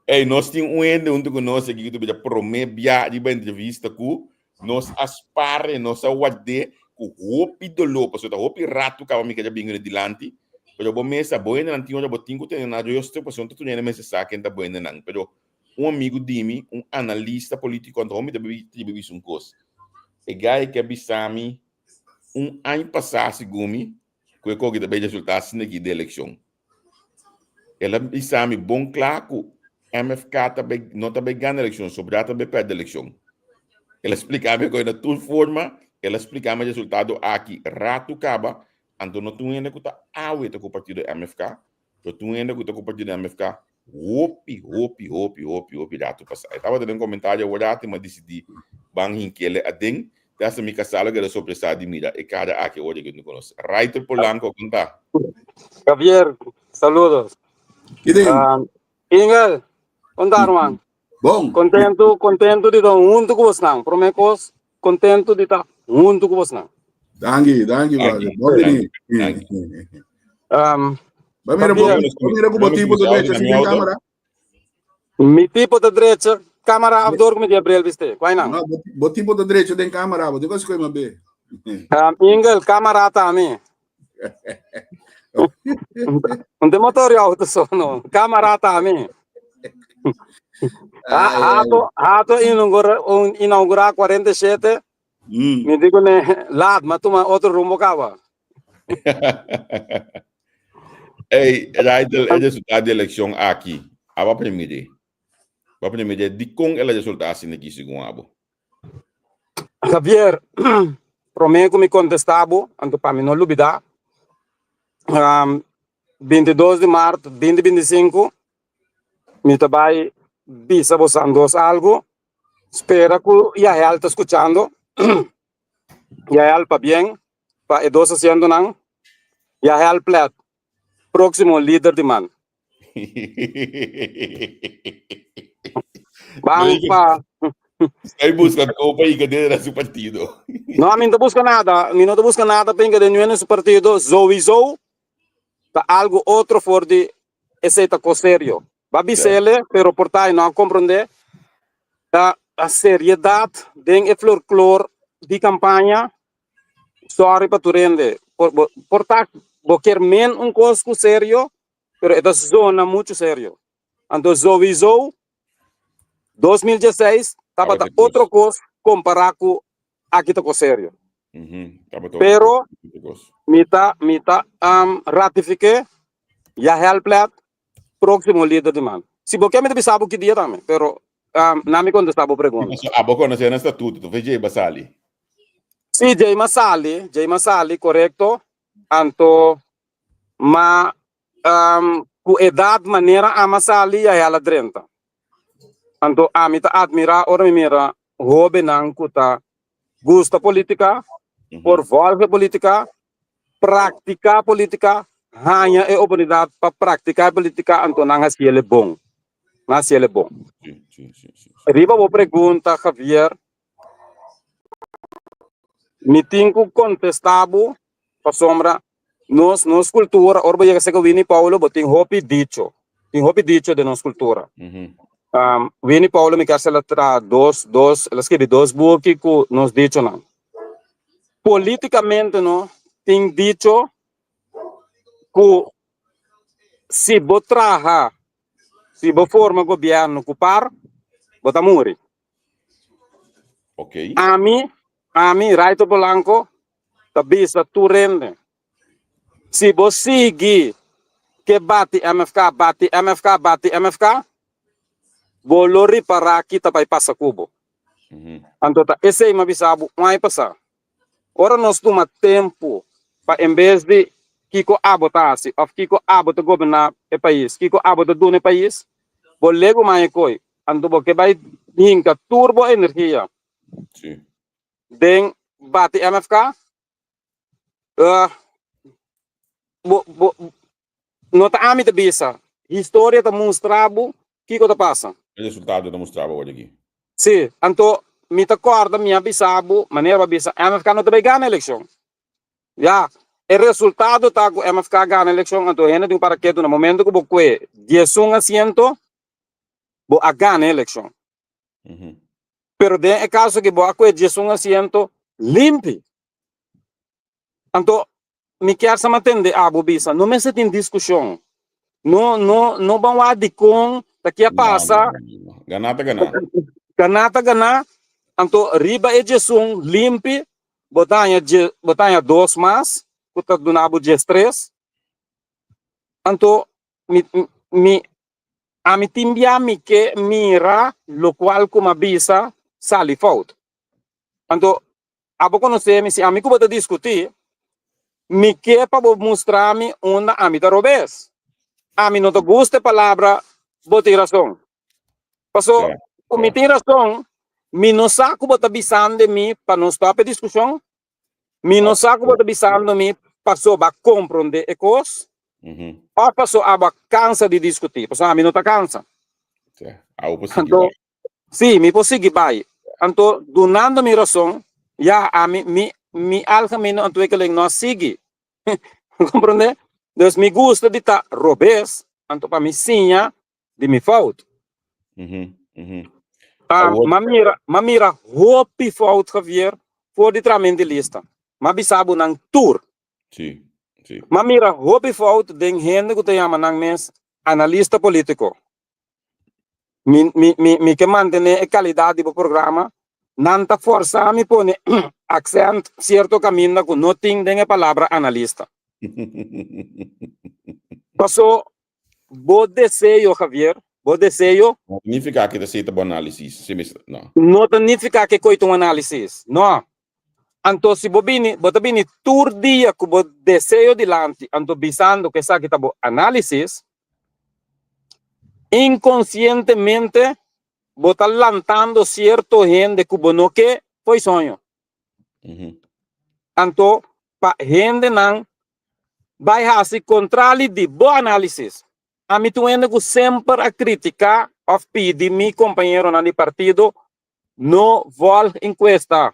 Ey nos tin un hende huntu ku nos aki ku ta bira promé bia riba entrevista ku nos a spar e nos a ward'é ku hopi doló pasobra ta hopi ratu kaba mi keda bin dilanti pero bo mes sa bo hendenan tin ora bo tin ku tene nan rustig pasobra no ta tur hende mester sa ken ta bo hendenan pero Un amigu di mi, un analista politico, anto mi ta tribi bisa un cos. E guy ke a bisa mi un aña pasá segun mi ku e koki ta bay resultá asina aki den elekshon. El a bisa mi bon kla ku MFK ta bay no ta bay gana elekshon, sobrá ta bay pèrdè elekshon. El a splika mi koe na tur forma, el a splika mi e resultado aki ratu kaba, anto no tin un hende ku ta awe ta ku partido MFK, Pero tur hende ku ta ku partido MFK hopi, hopi, hopi, hopi, hopi ratu pasá. E tabata den komentario awor ati, m'a disidí ban hinkele aden. Te hasta mi kasá lo keda sorpresá di mira e kara aki awor ku no konosé. Raiter Polanco, kon ta? Javier, saludos. Kiden? Ah, Ingel, kon ta ruman? Bon. Kontentu, kontentu di ta huntu ku bosnan. Promé kos, kontentu di ta huntu ku bosnan. Danki, danki, brother. Bon bini. Danki. Ba mira bo, ba mira ku bo tipo ta drecha sin kamera. Mi tipo ta drecha, kamera af door ku mi di bril biste. Kwai nan? No, bo tipo ta drecha den kamera, bo digo skoy ma be. Ingel, kamera ta mi. Un de motor auto sono, kamera ta mi. Hato, hato inaugura, un, inaugura 47. Mi digo ne, laat, ma tuma otro rumbo kaba. Ey, Raidel, e resultado di elekshon aki, aba primiri. Ba primiri, di kon el a resulta asina aki segun abo? Javier, promé ku mi kontestá bo, anto pa mi no lubidá, 22 di mart 2025 mi ta bai bisa bosan dos algu, spera ku Yael ta skuchando, Yael pabien pa e dos asientonan, Yael Plet, próksimo lider di man. Ban pa. Estoy busca ko pa hinca den na su partido. No, mi no ta busca nada. Mi no ta busca nada pa hinca den na su partido. Sowieso ta algo otro for di esey ta cos serio. Ba bisele, pero por ta no a comprende ta a seriedad den e florklor di campaña. Sorry pa tur hende. Por, por ta bo kier men un cos cu serio, pero e ta zona mucho serio. Anto sowieso 2016 tabata otro cos compara cu aki ta cos serio. Pero mi ta mi ta um, ratifique ya helplet próximo líder di man. Si bo ke mi ta bisa bo ki dia tambe, pero um, na mi contesta bo pregunta. Abo conoce na statuto, tu fe Jay Basali. Si, Jay Masali, Jay Masali, correcto. Anto Ma ku edat manera ama sali ya hel a drenta. Anto ami ta admirá ora mi mira hóbennan ku ta gusta polítika, por volge polítika, praktiká polítika, haña e oportunidat pa praktiká e polítika, anto nan hasi el e bon. Nan hasi el e bon. Riba bo pregunta, Javier, mi tin ku kontestá bo pasobra nos nos kultura, ora bo yega serka Winnie Paulo, bo tin hopi dicho. Tin hopi dicho den nos kultura. Winnie Paulo mi kers el a traha dos, dos, el a skibi dos buki ku nos dichonan. Politikamente no tin dicho ku si bo traha, si bo forma gobièrnu ku par, bo ta muri. Ok. Ami, ami, Raito Polanco, ta bisa tur hende, si bo sigui ke bati MFK, bati MFK, bati MFK, bo lo ripará ki ta bai pasa ku bo. Anto ta esei mi a bisa bo un aña pasá. Ora nos tuma tempu pa en bes di kiko abo ta hasi òf kiko abo ta goberná e pais, kiko abo ta duna e pais, bo legu maña koi, anto bo ke bai hinka tur bo energia den bati MFK, bo, bo, no ta ami ta bisa, historia ta mustra bo kiko ta pasa. E resultado ta mustra bo awor aki. Sí, anto mi ta kòrda mi a bisa bo, manera bo a bisa, MFK no ta bai gana elekshon. Ya, e resultado ta ku MFK gana elekshon, anto hende tin ku para ketu na momento ku bo kue diesun asiento, bo a gana e elekshon. Pero den e kaso ki bo a kue diesun asiento limpi. Anto mi kier sa matende abo bisa, no mester tin diskushon. No, no, no ban wak dikon, ta kia pasa. Ganá ta ganá. Ganá ta ganá. Anto riba e diesun limpi, bo ta haña dje, bo ta haña dos mas, ku ta duna bo diestres. Anto mi, mi, ami tin bia mi ke mira lokual ku mi a bisa sali fout. Anto Abo konosé mi, si ami ku bo ta diskutí, mi ke pa bo mustra mi unda ami ta robes. Ami no ta gusta e palabra bo tin rason. Paso, ku mi tin rason, mi no sa ku bo ta bisando mi pa no stòp e diskushon, mi no sa ku bo ta bisando mi paso bo a komprondé e kos, òf paso abo a kansa di diskutí, paso ami no ta kansa. Anto, Sí, mi por sigui bai. Anto, dunando mi rason, ya ami, mi, mi algemene ontwikkeling no a sigui. Comprende? Dus mi gusta di ta robes, anto pa mi siña di mi fout. Awor. M'a mira, m'a mira hopi fout, Javier, for di tramen di lista. M'a bisa bo nan tur. Sí, sí. M'a mira hopi fout den hende ku ta yama nan mes analista politico. Mi, mi, mi, mi ke mantené e kalidat di bo programa. Nan ta forsá mi pone aksènt sierto kaminda ku no tin den e palabra analista. Pasó bo deseo, Javier, bo deseo. No ta nifiká ke ta seta bo análisis. Si mi, no. No ta nifiká ke koe ta un análisis. No. Anto si bo bini, bo ta bini tur dia ku bo deseo dilanti, anto bisando ku esaki ta bo análisis, Inkonsientemente bo ta lantando sierto hende ku bo no ke fo'i soño. Anto pa hendenan bai hasi kontrali di bo análisis. Ami ta un hende ku semper a kritiká òf pidi mi kompañeronan di partido no vòlg enkuesta.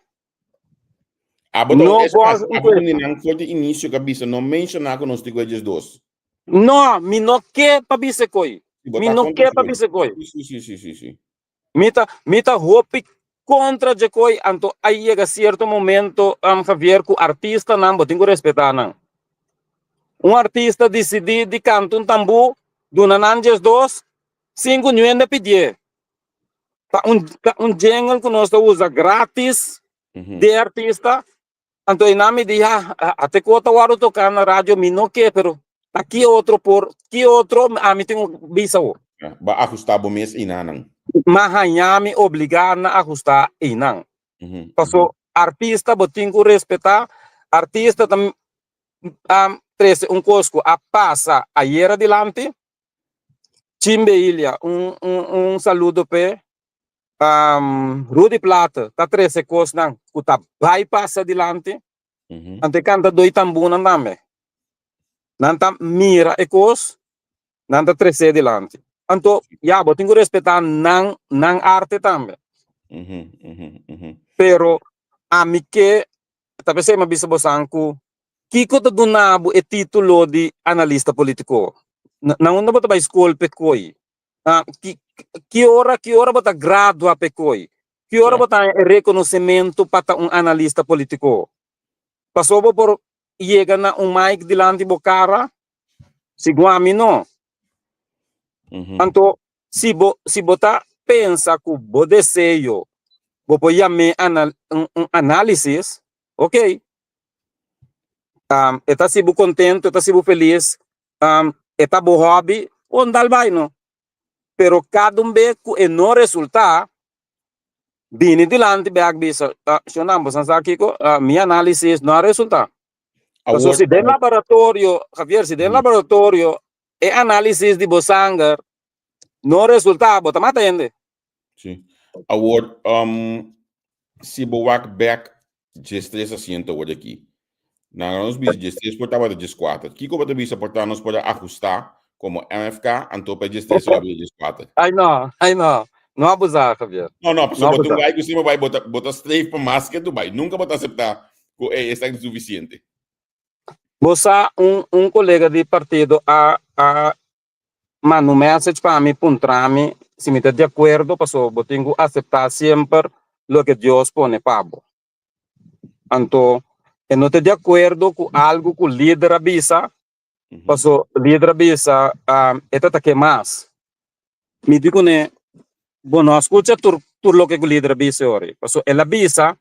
Abo ta No es mas, vòlg abo enkuesta. di nan for di inisio ka bisa no menshoná ku nos tin ku e diesdos. No, mi no ke pa bisa koi. Si bo Mi ta no kontra ke pa dje. bisa koi. Si, si, si, si, si. Mi ta, mi ta hopi kontra dje koi, anto a yega sierto momento, um, Javier, ku artistanan bo tin ku respetá nan. Un artista disidí di kanta un tambú, duna nan 12, sin ku niun hende pidié. Ta un, ta un jingle ku nos ta usa gratis di e artista, Anto einan mi di, ha, ate ku ta wòrdu toká na radio mi no ke, pero ta ki otro por, ki otro ami tin ku bisa bo. Bo a ahustá bo mes einanan. M'a haña mi obligá na ahustá einan. Paso artista bo tin ku respetá, artista ta trese un kos ku a pasa ayera dilanti. Chimbe Ilia, un un un saludo p'e. Um, Rudy Plaate ta trese kosnan ku ta bai pasa dilanti. Anto e kantadó i tambunan tambe. Nan ta mira e kos, nan ta tres'é dilanti. Anto, ya, bo tin ku respetá nan, nan arte tambe. Pero ami ke, ta p'esei mi a bisa bosan ku kiko ta duna bo e título di analista polítiko? Na unda bo ta bai skol p'e koi? Ki, ki ora, ki ora bo ta gradua p'e koi? Ki ora bo ta haña e rekonosementu pa ta un analista polítiko? Pasobra bo por yega na un mic dilanti bo kara? Segun ami no. Anto si bo si bo ta pensa ku bo deseo bo por yam'é anal un un análisis, ok. E ta hasi bo kontentu, e ta hasi bo felis, e ta bo hobby, bon dal bai no. Pero kada un bes ku e no resultá, bini dilanti bek bisa, shonnan bo sa kiko, mi análisis no a resultá. Pasobra si den laboratorio, Javier, si den laboratorio e análisis di bo sanger no resultá, bo ta mata hende. Sí. Awor, si bo wak bek 13 asiento awor di aki. Nan nos bisa 13 por tabata 14. Kiko bo ta bisa por ta nos por a ahusta komo MFK anto pa e 13 lo a bira 14? Ai no, ai no. No abusá, Javier. No, no, pasobra bo ta un guy ku siempre bai bo ta bo ta streef pa mas ke tu bai. Nunka bo ta aseptá ku ey esaki ta sufisiente. Bo sa un un kolega di partido a a manda un message pa mi puntra mi si mi ta di akuerdo pasobra bo tin ku aseptá semper loke Dios pone pa bo. Anto e no ta di akuerdo ku algu ku lider a bisa pasobra lider a bisa e ta ta ke mas. Mi di kuné bo no a skucha tur tur loke ku lider a bisa e ora ei pasobra el a bisa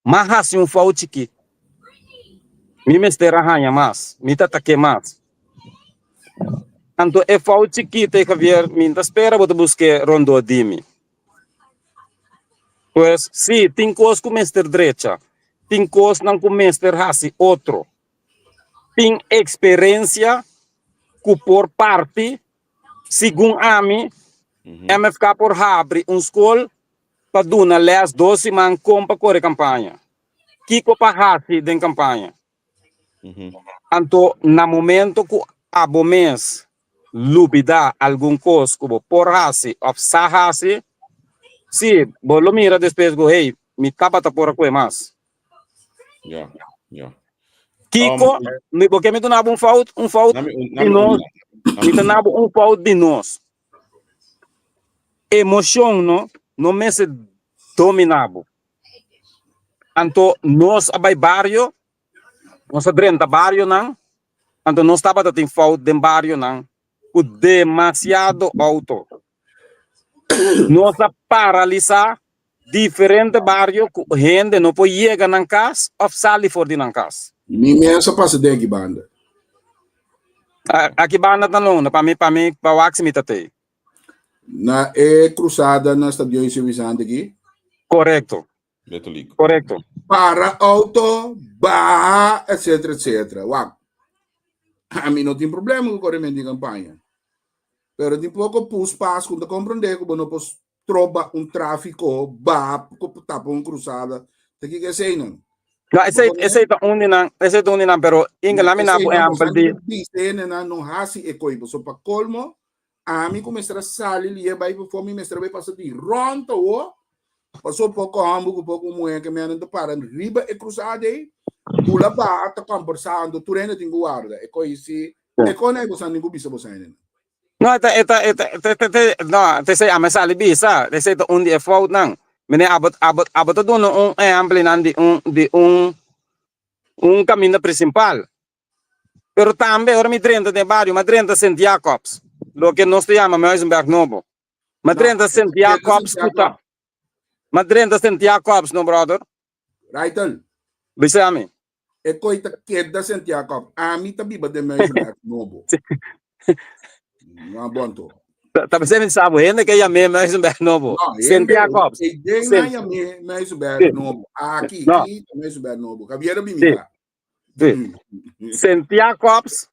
M'a hasi un fout chikí. Mi mester a haña mas. Mi ta tak'é mas. Anto e fout chikí te Javier, mi ta spera bo ta busk'é rondó di mi. Pues, sí, tin kos ku mester drecha. Tin kosnan ku mester hasi otro. Tin eksperensia ku por parti. Segun ami, MFK por habri un skol pa duna les dos siman kon pa kore kampaña, kiko pa hasi den kampaña. Anto na momento ku abo mes lubida algun kos ku bo por hasi òf sa hasi, si bo lo mira despues ku hey, mi tabata por a kue mas. Ya, ya. Kiko, mi bo ke mi duna bo un fout, un fout di nos, mi ta duna bo un fout di nos. Emocion no no mester domina bo. Anto nos a bai bario, nos a drenta barionan, anto nos tabata tin fout den barionan ku demasiado auto. Nos a paralisa diferente bario ku hende no por yega nan kas of sali for di nan kas. Mi mes a pasa den aki banda. Aki banda ta lunda, pa mi pa mi pa wak si mi ta tei. Na e cruzada na Stadion Iseo aki? Korekto. Letterlijk. Korekto. Para auto, baha, etcetera, etcetera. Wak, ami no tin problema ku korementu di kampaña. Pero tin poko pus pas ku ta komprendé ku bo no por troba un tráfiko, baha, tapa un cruzada. Ta kiko eseinan? No, esei, esei ta un di nan, esei ta un di nan, pero Inge, laat mi na bo ehempel di. Bisa hendenan no hasi e koi, pasobra pa kolmo, Ami ku mester a sali lié bai pafó, mi mester a bai pasa di rònt awor, paso poko hòmber ku poko muhé ke menen ta para riba e krusada ei, bula baha ta kòmbersando, tur hende tin ku warda. E koi si, e kon ei boso tin ku bisa boso hendenan. No, e ta, e ta, e ta, e ta, e ta, no, ta esei ami a sali bisa, ta esei ta un di e foutnan. Mene abo, abo, abo ta duna un ehèmpelnan di un, di un, un kaminda prinsipal. Pero tambe ora mi drenta den bario, mi a drenta Sint Jacobs, loke nos ta yama Muizenberg Nobo. Mi a drenta Sint Jacobs ku ta, mi a drenta Sint Jacobs no brother. Raitel. Bisa mi. E koi ta keda Sint Jacob. Ami ta biba den Muizenberg Nobo. No bon to. Ta bisa mi sabo hende ke yam'é Muizenberg Nobo. No, Sint hende, Jacobs. e den Sint. na yam'é Muizenberg Nobo. Aki, No. aki ta Muizenberg Nobo. Javier a bini Sí. ka. Sí. Sint Jacobs,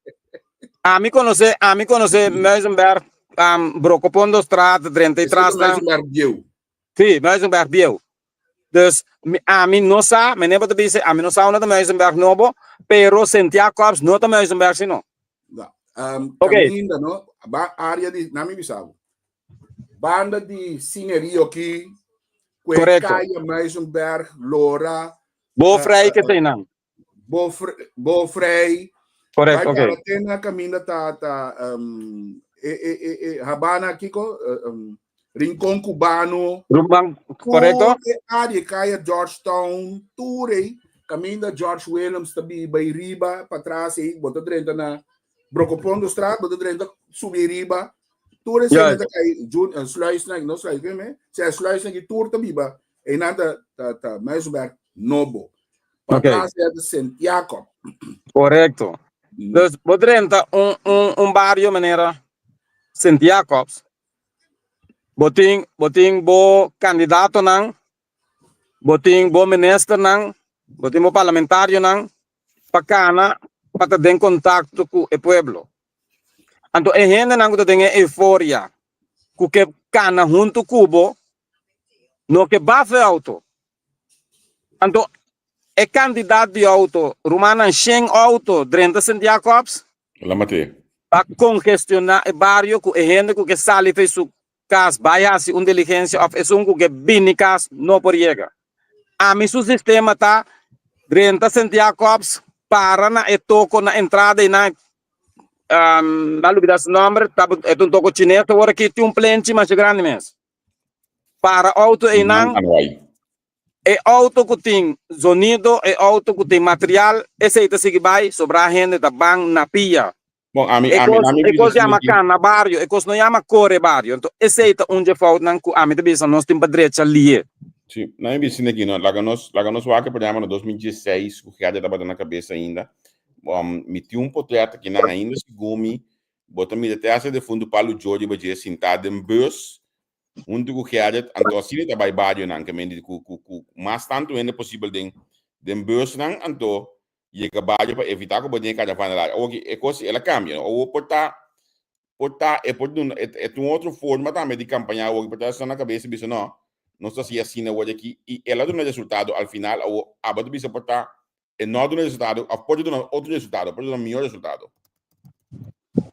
ami conoce, ami conoce Muizenberg, um, Brokopondostraat, drenta y Ese ta tras nan. Muizenberg bieu. Sí, Muizenberg bieu. Dus mi, ami no sa, meneer bo ta bisa, ami no sa unda ta Muizenberg nobo, pero Sint Jacobs no ta Muizenberg sino. No. Um, Ok. Caminda, no? Ba área di, nami bisabo. Banda di Cine Rio ki, kwe Correcto. Kaya Muizenberg, Lora, Bo eh, vrij eh, ke zijn nan. Bo, bo vrij. Correcto, Vai ok. para Tena caminda ta ta um, e, e, e, e, Habana Kiko, Rincón Cubano. Rumban, correcto? Tur e área kaya Georgetown, tur ei, caminda George Williams ta biba ei riba, pa tras ei, bo ta drenta na Brokopondo straat, bo ta drenta subi riba. Tur esei Juist. ta kai Jun, Sluis, no Sluis, me? Se Sluis ki tur ta biba, ei nan ta ta ta Muizenberg nobo. Pa Ok. tras ei ta Sint Jacob. Correcto. Dus bo drenta un un un bario manera Sint Jacobs, Bo tin, bo tin bo kandidatonan, bo tin bo ministernan, bo tin bo parlamentarionan pa kana pa ta den kontakto ku e pueblo. Anto e hendenan ku ta den e euforia ku ke kana huntu ku bo no ke bafa e outo. Anto e kantidat di outo, rumannan shen outo drenta Sint Jacobs. La mate. Pa kongestioná e bario ku e hende ku ke sali fei su kas bai hasi un diligensia òf esun ku ke bini kas no por yega. Ami su sistema ta drenta Sint Jacobs, para na e toko na entrada i na mi a lubida su nòmber, e ta un toko chines awor aki tin un plenchi masha grandi mes. Para auto einan, e auto ku tin zonido, e auto ku tin material, esei ta sigui bai, sobrá hende ta ban na pia. Bon, ami, E ami, kos, ami e bisa kos yama asina ki. kana bario, e kos no yama kore bario. Enton esei ta un dje foutnan ku ami ta bisa nos tin pa drecha lié. Si, na mi bisa asina ki, no, laga nos, laga nos wak e programa na 2016 ku Gerda tabata na kabesa ainda. Um, mi tin un potret akinan ainda segun mi, Bo ta mira te hasta defuntu Palu Jordi ba dje sintá den bus huntu ku Gerrit, anto asina ta bai barionan ke men di ku ku ku mas tantu hende posibel den den busnan anto yega bario pa evitá ku bo den e karavana largu. Awor ki e kos el a kambia no, awor por ta por ta e por duna e ta un otro forma tambe di kampaña awor por ta esnan na kabesa bisa no nos ta hasi asina awor aki i el a duna resultado al final awor abo ta bisa por ta E no a duna resultado of por duna otro resultado, por duna mihor resultado.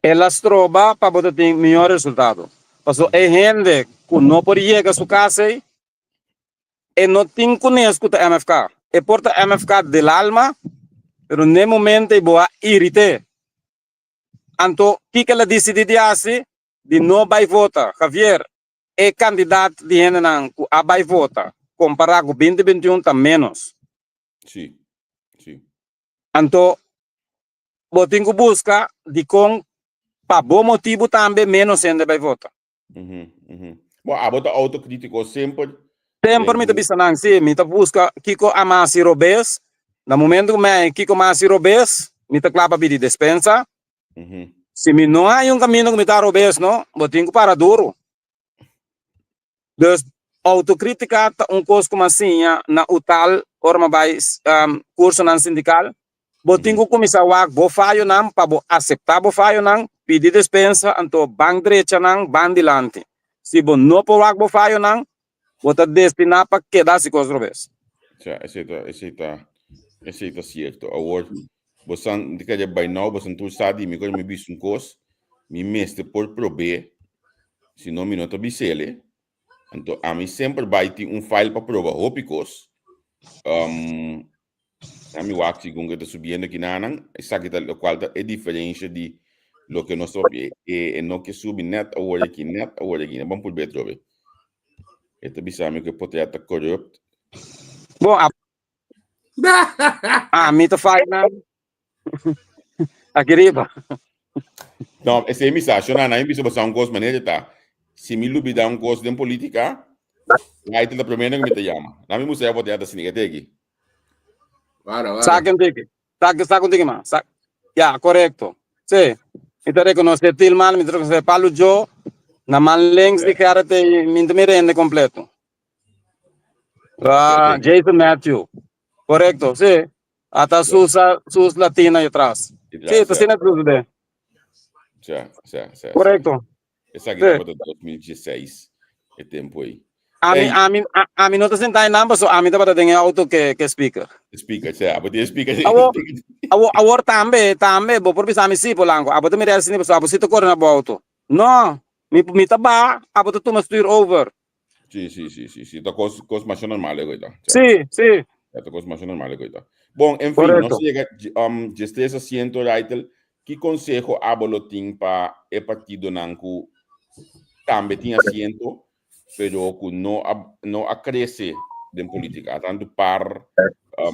El a stroba pa bo ta tin mihor resultado. Paso e hende ku no por yega su kas ei, e no tin kunes ku ta MFK. E por ta MFK del alma, pero n'e momento ei bo a irit'é. Anto kiko el a disidí di hasi? Di no bai vota. Javier, e kandidat di hendenan ku a bai vota kompará ku binti bintiun ta ménos. Sí, sí. Anto bo tin ku buska dikon pa bo motibu tambe ménos hende bai vota. Mhm, mhm. Bo, abo ta autokritiko semper. Semper mi ta bisa nan, sí, mi ta buska kiko a masi robes. Na momento ku mi haña kiko masi robes, mi ta kla pa pidi despensa. Mhm. Si mi no haña un kaminda ku mi ta robes, no, bo tin ku para duru. Dus autokritika ta un kos ku mi a siña na UTAL ora mi a bai kursonan sindikal. Bo tin ku kuminsá wak bo fayonan pa bo aseptá bo fayonan, pidi despensa, anto ban drecha nan, ban dilanti. Si bo no por wak bo fayonan, bo ta destiná pa keda hasi kos robes. Sa, esei ta, esei ta, esei ta sierto. Awor, bo san, di kere bai nou, bo san tur sa di mi, kore mi bisa un kos, mi mester por prob'é, si no mi no ta bis'el. Anto ami semper bai tin un file pa proba hopi kos. Um, ami wak segun ke ta subiendo kinanan, esaki ta lokual ta e diferensha di loke nos ta papia. E, e no ke subi net awor aki, net awor aki. Ban purbe atrobe. E ta bisa mi ku e potret ta corrupt. Bon, a ami ta faya nan aki riba. No, esei mi sa, shona, na mi bisa boso un kos manera ta. Si mi lubida un kos den politika, Lightel ta primero ku mi ta yama. Na mi mustra bo ta sini ke teki. Para, para. Saka un tiki. Saka, saka un tiki mas. Sa ya, korekto. Sí. Mi ta rekonosé Tilman, mi ta rekonosé Palu Joe. Na man links di Gerrit ei, mi ta mira hende kompleto. Ah, Jason Matthew. Korekto, sí. Ata Susa, Sus Latina ahí atrás. Sí, ta asina sucede. Sí, sí, sí. Korekto. Esaki Sí. tabata 2016, e tempo ei. Ami, ami, ami no ta sentá einan paso ami tabata den e auto ke ke speaker. Speaker, sea, abo tin speaker. Awor, awor, awor tambe, tambe, bo por bisa mi sí, Polanco, abo ta mira asina paso abo sí ta kore na bo auto. No, mi, mi ta baha, abo ta tuma stuur over. Sí, sí, sí, sí, sí, ta kos, kos masha normal e koita. Sí, sí. Ta kos masha normal e koita. Bon, en fin, nos yega diestres asiento, Raitel, Ki konseho abo lo tin pa e partidonan ku tambe tin asiento pero ku no a no a krese den politika, tantu par,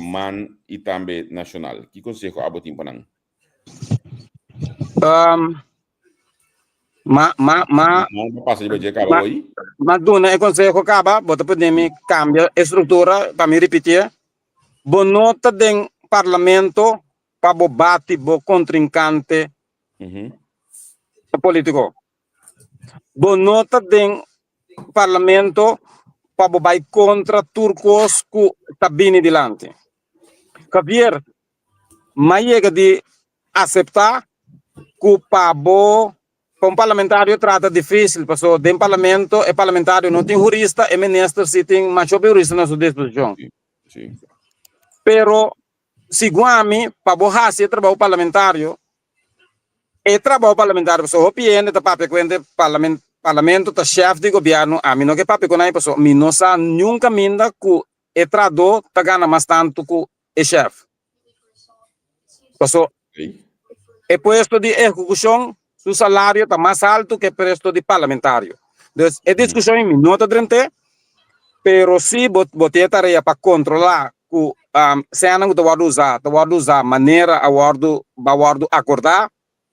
man i tambe nashonal? Ki konseho abo tin pa nan? Ma ma ma No pasa riba dje kaba hoy. Ma duna e konseho kaba, bo ta pone mi kambia e struktura pa mi ripitié. Bo no ta den parlamento pa bo bati bo kontrinkante polítiko. Bo no ta den parlamento pa bo bai kontra tur kos ku ta bini dilanti. Javier, m'a yega di aseptá ku pa bo pa un parlamentario trata difísil, pasobra den parlamento e parlamentario no tin hurista, e minister sí tin masha hopi hurista na su disposishon. Pero Segun ami, pa bo hasi e trabou parlamentario, e trabou parlamentario, pasobra hopi hende ta papia ku hende parlamento ta shèf di gobièrnu, ami no ke papia ku nan pasobra mi no sa niun kaminda ku e trahadó ta gana mas tantu ku e shèf. Pasobra e puesto di ehekushon su salario ta mas altu ku e puesto di parlamentario. Dus e diskushon ei mi no ta drent'é, pero si bo bo tin e tarea pa kontrolá ku sènan ku ta wòrdu usá ta wòrdu usá manera a wòrdu a wòrdu akordá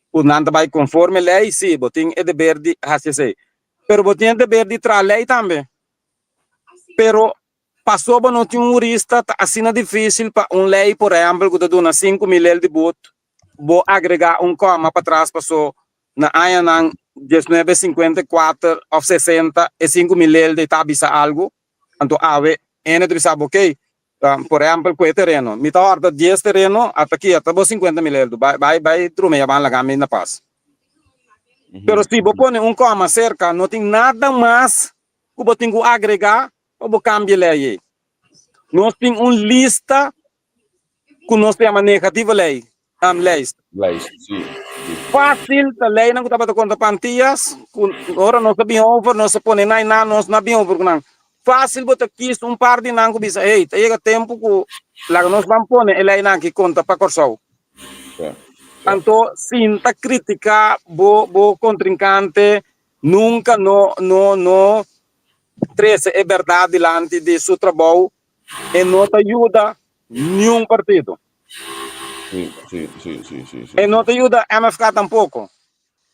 ku nan ta bai konforme lei, si bo tin e deber di hasi esei. Pero bo tin e deber di traha lei tambe. Pero Paso bo no tin un hurista ta asina dificil pa un ley por ehempel cu ta duna 5000 el di boet bo agrega un coma patras paso na añanan diesnuebe sinkuenta i kuater of sesenta e 5000 el ta bisa algo anto awe hende ta bisa bo ok por ehempel cu e tereno mi ta horta dies tereno ata aki ata bo 50000 eldo bai bai bai drumi aban laga mi na pas pero si bo pone un coma cerca no tin nada mas ku bo tin ku agregá pa bo kambia lei ei. Nos tin un lista ku nos ta yama negatieve lei, um, lijst. Lijst, sí, sí. Fásil ta leinan ku tabata konta pa Antias, ku ora nos a bin over, nos a pone nan i nan, nos no a bin over ku nan. Fásil bo ta kis un par di nan ku bisa, hey, ta yega tempu ku laga nos ban pone e leinan aki konta pa Kòrsou. Sí, sí. Anto sinta kritiká bo bo kontrinkante Nunka no no no trese e bèrdat dilanti di su trabou, e no ta yuda niun partido. Sí, sí, sí, sí, sí, sí. E no ta yuda MFK tampoko.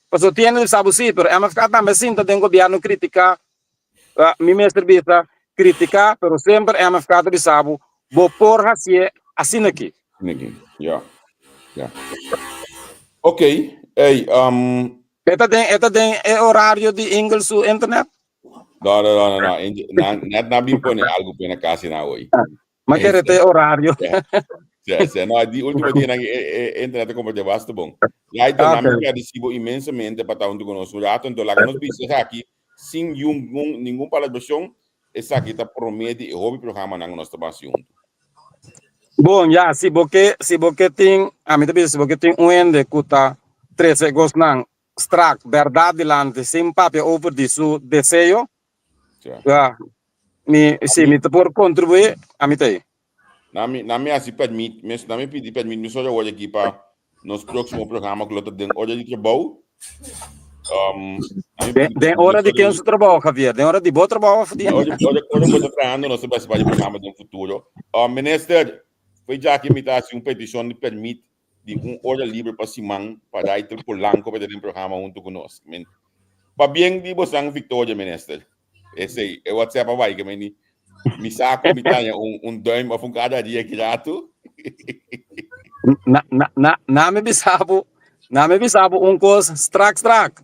Pasobra tin hende di sa bo sí, pero MFK tambe sinta den gobièrnu kritiká, mi mester bisa kritiká, pero semper MFK ta bisa bo, bo por hasié asina aki. Asina aki, ya, ya. Ok, ey, um, E ta den e ta den e horario di Ingel su internet? No, no, no, no, no. Na, net na bin pone algo pena casi na hoy. Ma kere te horario. Sí, sí. No, di último dia e, e, internet como te basta bon. Right, okay. na mi agradecido inmensamente pa ta junto con nos un rato. Entonces, laga nos bisa aquí sin ningún, ningún palabración, esaki ta promete e hobby programa nan nos ta basi junto. Bon, ya, si bo ke, si bo ke tin, ami ta bisa si bo ke tin un hende ku ta trese e kosnan strak, bèrdat dilanti, sin papia over di su deseo, ya, mi, si mi ta por kontribuí, ami ta ei. Na mi, na mi hasi pèrmit, mes, na mi pidi pèrmit mesora awor aki pa nos próksimo programa ku lo ta den ora di trabou. Um, den, den ora di ken su trabou, Javier? Den ora di bo trabou of di... Ora, ora, ora bo ta trahando, nos ta participar di programa den futuro. Minister, foi ja que mi ta haci un peticion di permit di un ora libre pa siman pa Raitel Polanco pa den programa hunto cu nos. Men, pa bien di bosan victoria, minister. Esey, e WhatsApp a bai que meni. Mi saco mi taña un, un duim of un cada dia ki rato. Na, na, na, na mi bisabo, na mi bisabo un kos strak strak.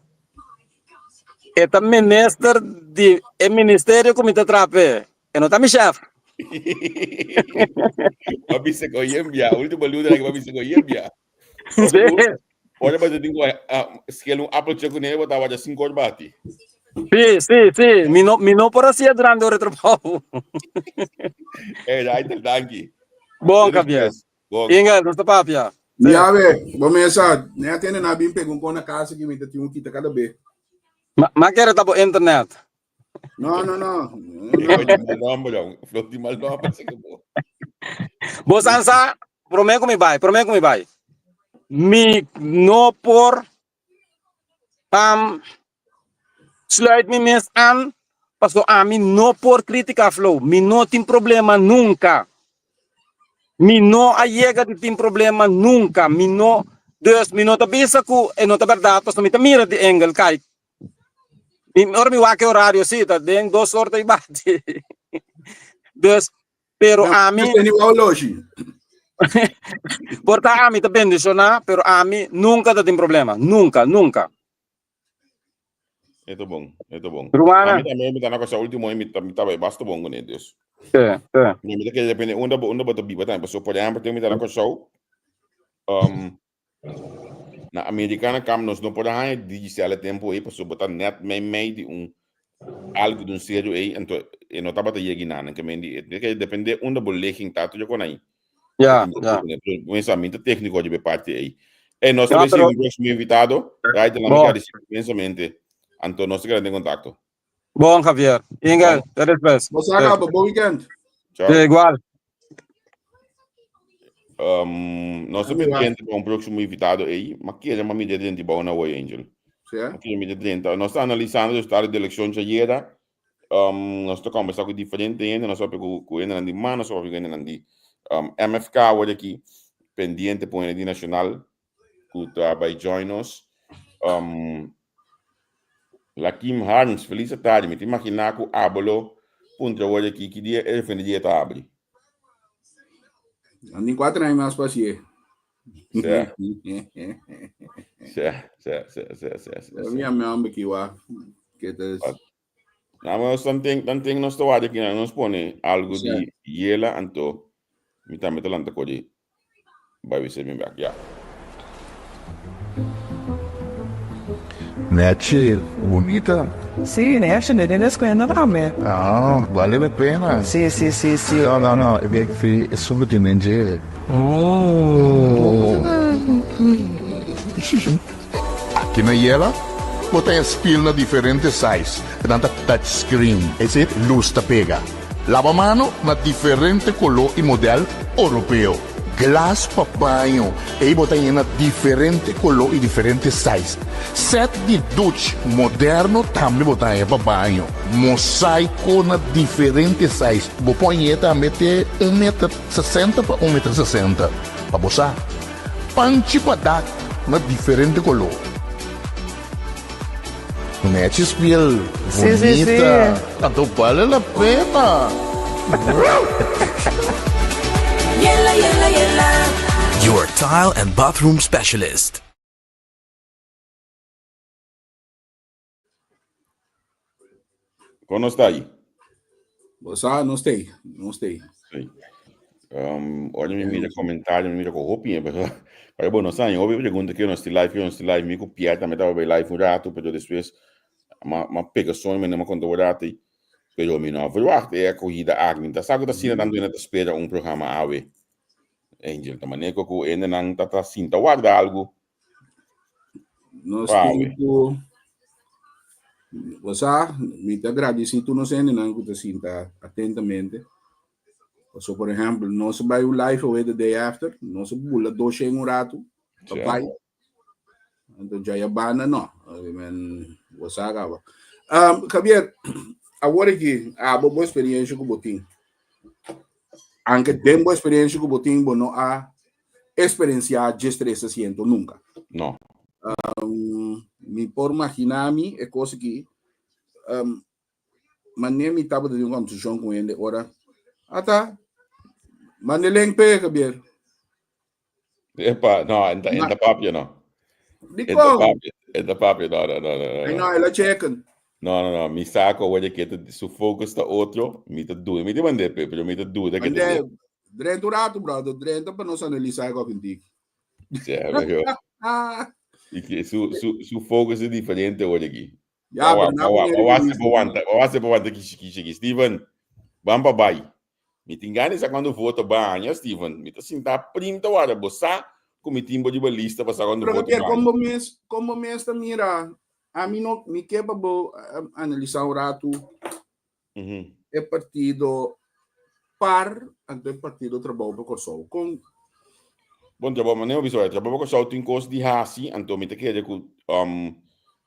E ta minister di e ministerio ku mi ta trape. E no ta mi chef. Pa bisa ko yembia, último luna pa bisa ko yembia. Sí. Ora ba tin ko schel un appeltje ku ne, bo ta waja 5 or bati. Sí, sí, sí. Mi no, mi no por hacía durante ora trabajo. Hey, Raitel, danki. Bon, Javier. Bon. Inga, nos ta papia. Mi awe, bo mesa, ne atende na bin pega un kon na casa ki mi ta tin un kita kada be. Ma, ma kere ta bo internet. No, no, no. No, di mal nomber, jong. Flor di mal nomber, se que bo. Bo sansa, prome ku mi bai, prome ku mi bai. Mi no por um, sluit mi mes aan, paso ami no por critica Flow. Mi no tin problema nunca. Mi no a yega di tin problema nunca. Mi no, dus mi no ta bisa ku e no ta berdad, paso mi ta mira di Engel, kijk. Mi, ora mi wak e horario, sí, ta den dos or ta bati. Dus, pero ami... Teni horloge. Por ta ami ta bendicioná, pero ami nunca ta tin problema. Nunca, nunca. E ta bon, e ta bon. Rumana. Ami tambe mi ta na cosa último mi ta mi ta bai basta bon kuné, dus. Sí, sí. Mi ta kere depende unda bo unda bo ta biba tambe. Pasobra por ehempel, mi ta na Kòrsou, um, Na Americana Camp nos no por a haña Digicel e tempo ei pasobra bo ta net mei mei di un algo di un serio ei anto e no tabata yega nan ke men di e ke depende unda bo ligging ta tur kon ai. Ja, ja. Mesa mi ta técnico di be parti ei. E nos Ja, ta pero sigui un próximo invitado. Right, la mi Bon. agradeci inmensamente. Anto nos ta queda en contacto. Bon, Javier. Inga, te después. Bo sa caba, bon weekend. Ciao. Sí, igual. Um, nos ta pendiente pa un próximo invitado ei, ma kere ma mira drenta bou na hoy, Angel. Sí, eh? Ma kere mira drenta. Nos ta analisando e resultado di eleccion djayera. Um, nos ta conversa cu diferente hende, nos papia cu, cu hendenan di man, nos papia cu hendenan di um, MFK awor aki, pendiente pa un hende di Nacional cu ta bay join nos. Um, Lakim Harms, feliz tarde. Mi ta imaginá ku abo lo puntra awor aki ki dia e refineria ta abri. Nan tin kuater aña mas pa hasié. Sè. Sè, sè, sè, sè, sè, sè. Mi a mi homber ki wak. Ke ta Na mas tanten tanten nos ta wak aki nos pone algo di yela anto mi tambe ta lanta kori bai wc mi bek ya. Nechi bunita. Sí, nechi, ne den escuela tambe. Ah, vale la pena. Sí, sí, sí, sí. No, no, no, e bek fi e solo tin den dje. Oh. Aki na Yela, bo ta haña spil na diferente size, nan ta touch screen, es decir, lus ta pega. Laba mano na diferente koló i modèl oropeo. Glas pa baño, ei bo ta haña na diferente koló i diferente size. Sèt di duch moderno tambe bo ta haña pa baño. Mosaiko na diferente size, bo por hañ'é tambe te un meter sesenta pa un meter sesenta, pa bo sa. Panchi pa dak na diferente koló. Nechi spiel Sí, sí, sí. bunita. Anto bale la pena. Yela, yela, yela. Your tile and bathroom specialist. Kon nos ta ahí? Bo sa, nos ta ahí, nos ta ahí. Sí. Um, ora mi mira comentario, mi mira con hopi, eh, pero, pero bueno, nos hay hopi pregunta que nos live, que nos live, mi ku Pierre también estaba bij live un rato, pero después ma ma pega soño, me no me contó un rato, pero mi no verwacht e acogida aki, mi ta sa ku ta asina tanto hende ta spera un programa awe. Angel, ta manera ku hendenan ta ta sinta warda algu. Nos Wow. tin ku bo sa, mi ta gradisí tur nos hendenan ku ta sinta atentamente. Paso, por ehèmpel, nos a bai un live away the day after, nos a bula dos shen un ratu, pa Sí. bai. Anto djaya banda no. I mean, bo sa kaba. Um, Javier, awor aki, abo bo experiencia ku bo tin. Anke den bo experiencia ku bo tin, bo no a experienciá djes tres asiento nunca. No. Um, mi por imaginá mi e cosa aki, um, mane mi tabata den un conversacion cu hende ora, ata, mande link pe, Javier. Epa, no, enta, enta papia no. Di Enta kon? papia, enta papia, no, no, no, no, Ay, no. no, el a checken. No, no, no, mi sa ku awor ke ta su focus ta otro, mi ta duda, mi ta mand'é pe, pero mi ta duda ke ta Mande, dje. drenta un rato, brother, drenta pa nos analisá e kòkintiki. Sí, pero i ke su, su, su focus ta diferente awor aki. Ya, pero na Awa, pone awa, riba awa, aguanta, awa, aguanta, kishi, kishi, kishi. Steven, bam pa bai. Mi tin gana sa cuando voto baña, Steven. Mi ta sinta printa wara bo sa ku mi tin bo riba lista pa sa cuando Pero voto Javier, baña. como mes, como mes ta mira, a mi no, mi ke pa bo analisa un ratu e partido par anto e partido Trabou pa Kòrsou. Kon Bon, Trabou, manera bo bisa, Trabou pa Kòrsou tin kos di hasi, anto mi ta kere ku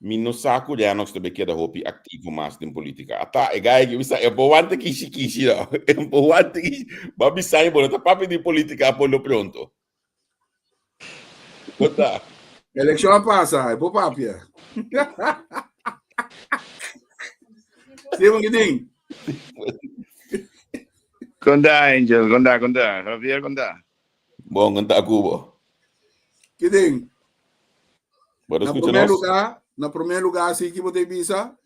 mi no sa ku Rennox ta bay keda hopi aktivo mas den politika. Ata, e guy aki bisa, e por wanta kishi kishi no. E por wanta kishi. Bo a bisa mi bo no ta papia di politika por lo pronto. Kon ta? Elekshon a pasa, e por papia. Steven Giding. Kon ta, Angel? Kon ta, kon ta? Javier, kon ta? Bon, kon ta ku bo? Giding. Bo ta Na skucha promé nos? lugá, na promé lugá, si ki bo ta bisa?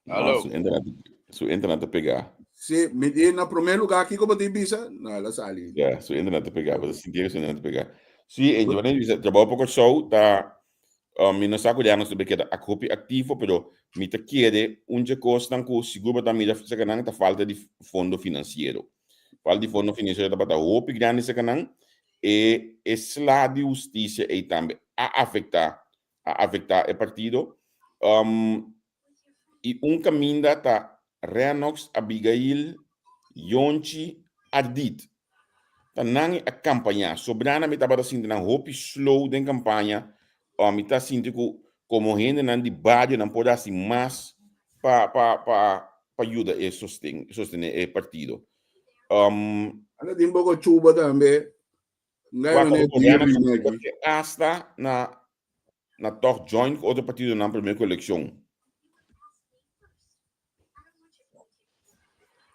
No, Hallo. su internet, su internet ta pegá. Si, mi di na promé lugá, kiko bo ta bisa? No, el a sali. Ja, su internet ta pegá. Bo ta sinti ku su internet ta pegá. Sí, Angel, wanneer bisa, trabou pa Kòrsou ta, mi no sa ku ya nos ta bay keda ak hopi aktivo, pero mi ta kere un dje kosnan ku sigur bo ta mira serka nan ta falta di fondo finansiero. Falta di fondo finansiero tabata hopi grandi serka nan. E e sla di hustisia ei tambe a afektá a afektá e partido. I un kaminda ta Renox, Abigail, Yonchi, Ardit. Ta nan a kampañá. Sobrana mi tabata sinti nan hopi slow den kampaña. Mi ta sinti ku komo hendenan di bario nan por hasi mas pa pa pa pa yuda e sosten sostené e partido. Anda tin poko chuba tambe. Wak, Renox hasta na na tòg join ku otro partidonan promé ku elekshon.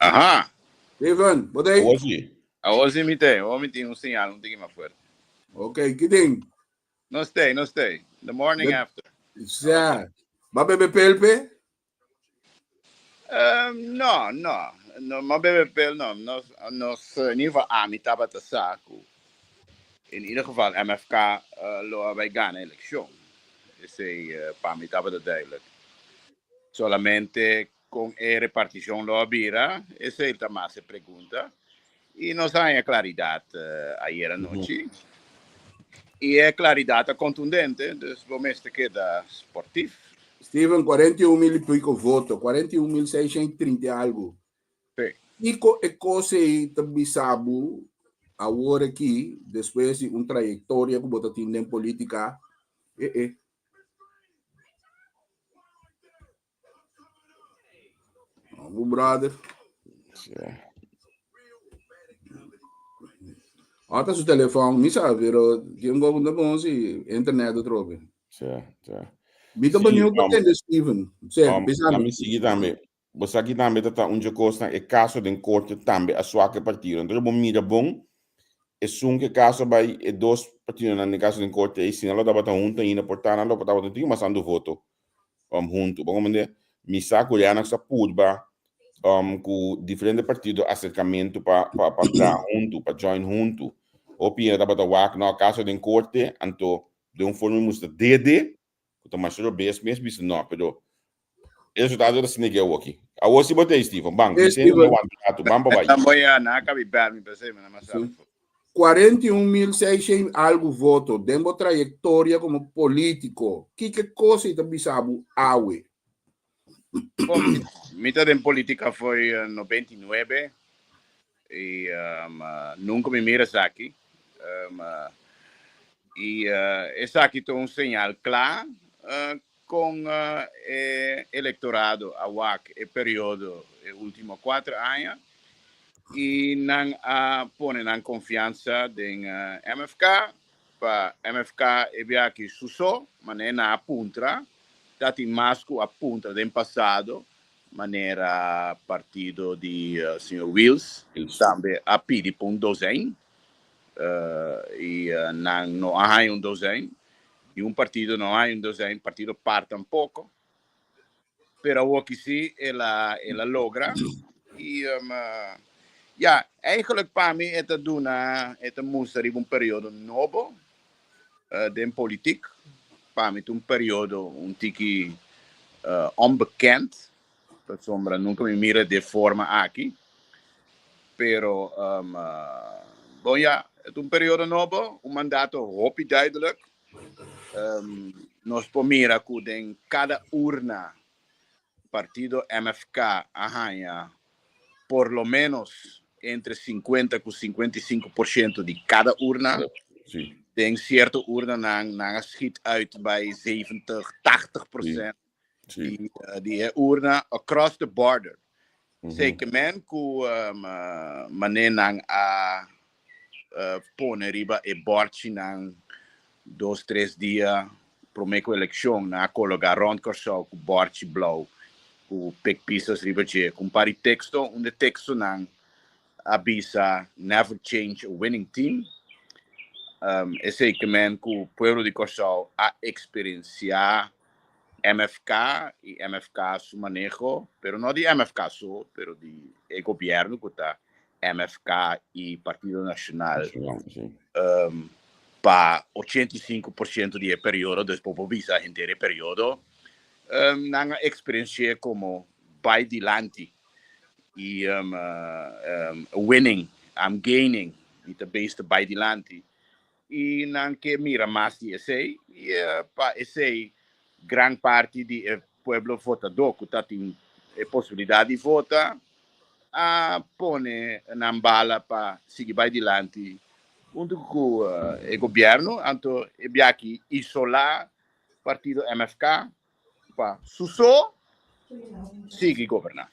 Aha. Steven, bo ta ei? Awor si. Awor si mi ta ei. Awor mi tin un señal un tiki mas fuerte. Ok, ki tin? No stay, no stay. The morning after. Sa. Ba bebe pelpe? Um, no, no. No, ma bebe pel no. Nos, nos, in ieder geval ami tabata sa ku in ieder geval MFK uh, lo a bai gana eleccion. Esei uh, pa mi tabata duidelijk. Solamente con e reparticion lo a bira, esei ta mas e pregunta. Y nos a haña claridad uh, ayer anochi. Y e claridad ta contundente, dus bo mester keda sportief. Steven, 41 mil y pico voto, 41.630 y algo. Sí. Kiko e kos ei ta bisa bo awor aki, despues di un trayectoria ku bo ta tin den politica? Eh eh. Bo brother. Ota su telefon, mi sa, pero tin un poco bon si internet otro be. Sí, sí. Mi ta Sí, benieuwd pa tende Steven. Sí, bisa la mi. mi sigui tambe. Bo sa ki tambe ta ta un dje kosnan, e kaso den korte tambe a swak e partido. Entonces bo mira bon, esun ke kaso bai e dos partidonan den kaso den korte ei, si nan lo tabata huntu ainda, por ta nan lo tabata un tiki mas tantu voto. huntu. Bo comprende? Mi sa ku ya nan sa purba ku diferente partido aserkamentu pa pa pa traha huntu, pa join huntu. Hopi hende tabata wak no akaso den korte, anto den un forma mi mustra dede ku ta masha robes mes bisa no, pero e resultado ta asina ke awoki. Awor si bo ta ei Steven, ban, Eh, mi sende Steven. no wanta ratu, ban pa bai. Voy a na kabi bel mi pensé, mi na mas Sí. 41.600 algu voto den bo trayektoria komo polítiko, kiko kos ei ta bisa bo awe? Bon, mi ta den polítika for 99 i nunka mi mira esaki. I esaki ta un señal kla kon e elektorado a wak e periodo e último kuater aña i nan a pone nan konfiansa den MFK pa MFK e biaha su so, manera nan a puntra, ta tin mas ku a puntra den pasado, manera partido di señor Wiels tambe a pidi pa un dozijn i nan no a haña un dozijn. Ni un partido no hay un dozijn, partido par tampoco. Pero awor ki si el a, el a logra. Y um, ja, eigenlijk pa mi e ta duna, e ta mustra riba un periodo nobo uh, den politiek. Pa mi ta un periodo un tiki onbekend, pasobra nunka mi mira di e forma aki. Pero bon ya, e ta un periodo nobo, un mandato hopi duidelijk. Nos por mira ku den kada urna partido MFK a haña por lo menos entre 50 ku 55% di kada urna. Den sierto urnanan nan a schiet uit bij 70, 80% di e urna across the border. Zeker men ku mané nan a pone riba e bòrchinan dos tres dia promé ku elekshon. Nan a kologá rònt Kòrsou ku bòrchi blou ku Pik Pisas riba dje ku un par di teksto. Un di e tekstonan a bisa Never change a winning team. Esei ke men ku pueblo di Kòrsou a eksperensiá MFK i MFK su maneho, pero no di MFK so, pero di e gobièrnu ku ta MFK i Partido Nacional pa 85% di e periodo, dus bo por bisa henter e periodo, nan a eksperensi'é komo bai dilanti i winning, I'm gaining, mi ta bezig ta bai dilanti. I nan ke mira mas di esei i pa esei gran parti di e pueblo votadó ku ta tin e posibilidat di vota a pone nan bala pa sigui bai dilanti huntu ku e gobièrnu. Anto e biaha isolá partido MFK pa su so sigui goberná.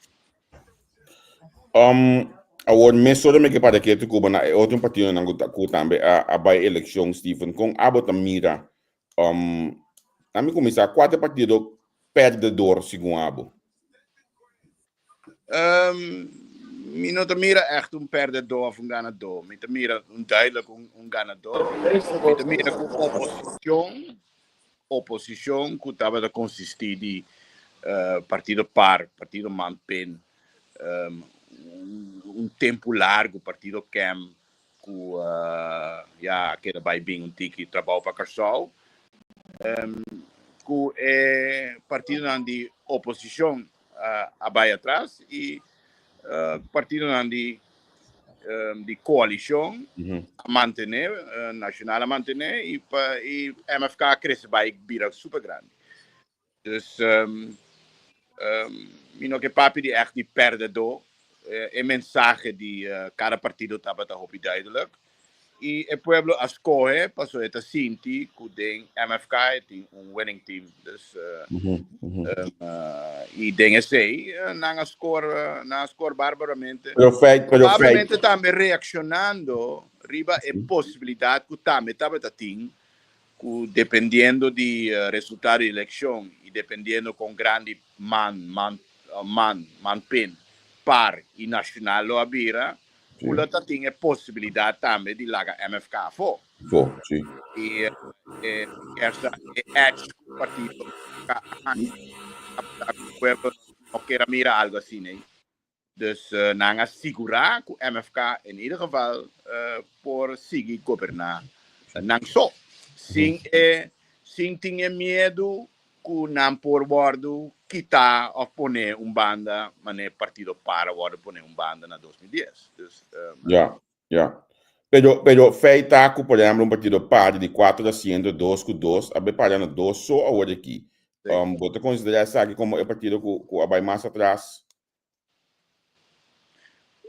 Awor mesora mi ke para ketu ku bo na e otro partidonan ku ku tambe a a bai elekshon, Steven, kon abo ta mira Ami kuminsá, kua ta e partido pèrdedor segun abo? Mi no ta mira ègt un pèrdedó òf un ganadó. Mi ta mira un duidelijk un ganadó. Mi ta mira ku oposishon, oposishon ku tabata konsistí di Partido par, Partido Man-PIN, un tempu largu Partido kem ku ya a keda bai bin un tiki trabou pa Kòrsou, ku e partidonan di oposishon a bai atras i partidonan di di koalishon a mantené, Nashonal a mantené i MFK a krese bai bira super grandi. Dus mi no ke papia di ègt di pèrdedó. E mensahe di kada partido tabata hopi duidelijk. I e pueblo a skohe pasobra e ta sinti ku den MFK e tin un winning team. Dus i den esei nan a skor, nan a skor barbaramente. Probablemente tambe reakshonando riba e posibilidat ku tambe tabata tin ku dependiendo di resultado di elekshon i dependiendo kon grandi man, man, man, man pin, par i nashonal lo a bira, ku lo ta tin e posibilidat tambe di laga MFK afó. Afó, si. I e kersa e edge ku partido MFK a haña tabata ku pueblo no ker a mira algu asina ei. Dus nan a sigurá ku MFK in ieder geval por sigui goberná nan so, sin e sin tin e miedu ku nan por wòrdu kitá òf poné un banda manera partido par a wòrdu poné un banda na 2010. Dus. Ya, ya. Pero, pero feit ta ku por ehempel un partido par di kuater asiento dos ku dos a bai para na dos so awor aki. Bo ta konsiderá esaki komo e partido ku ku a bai mas atras?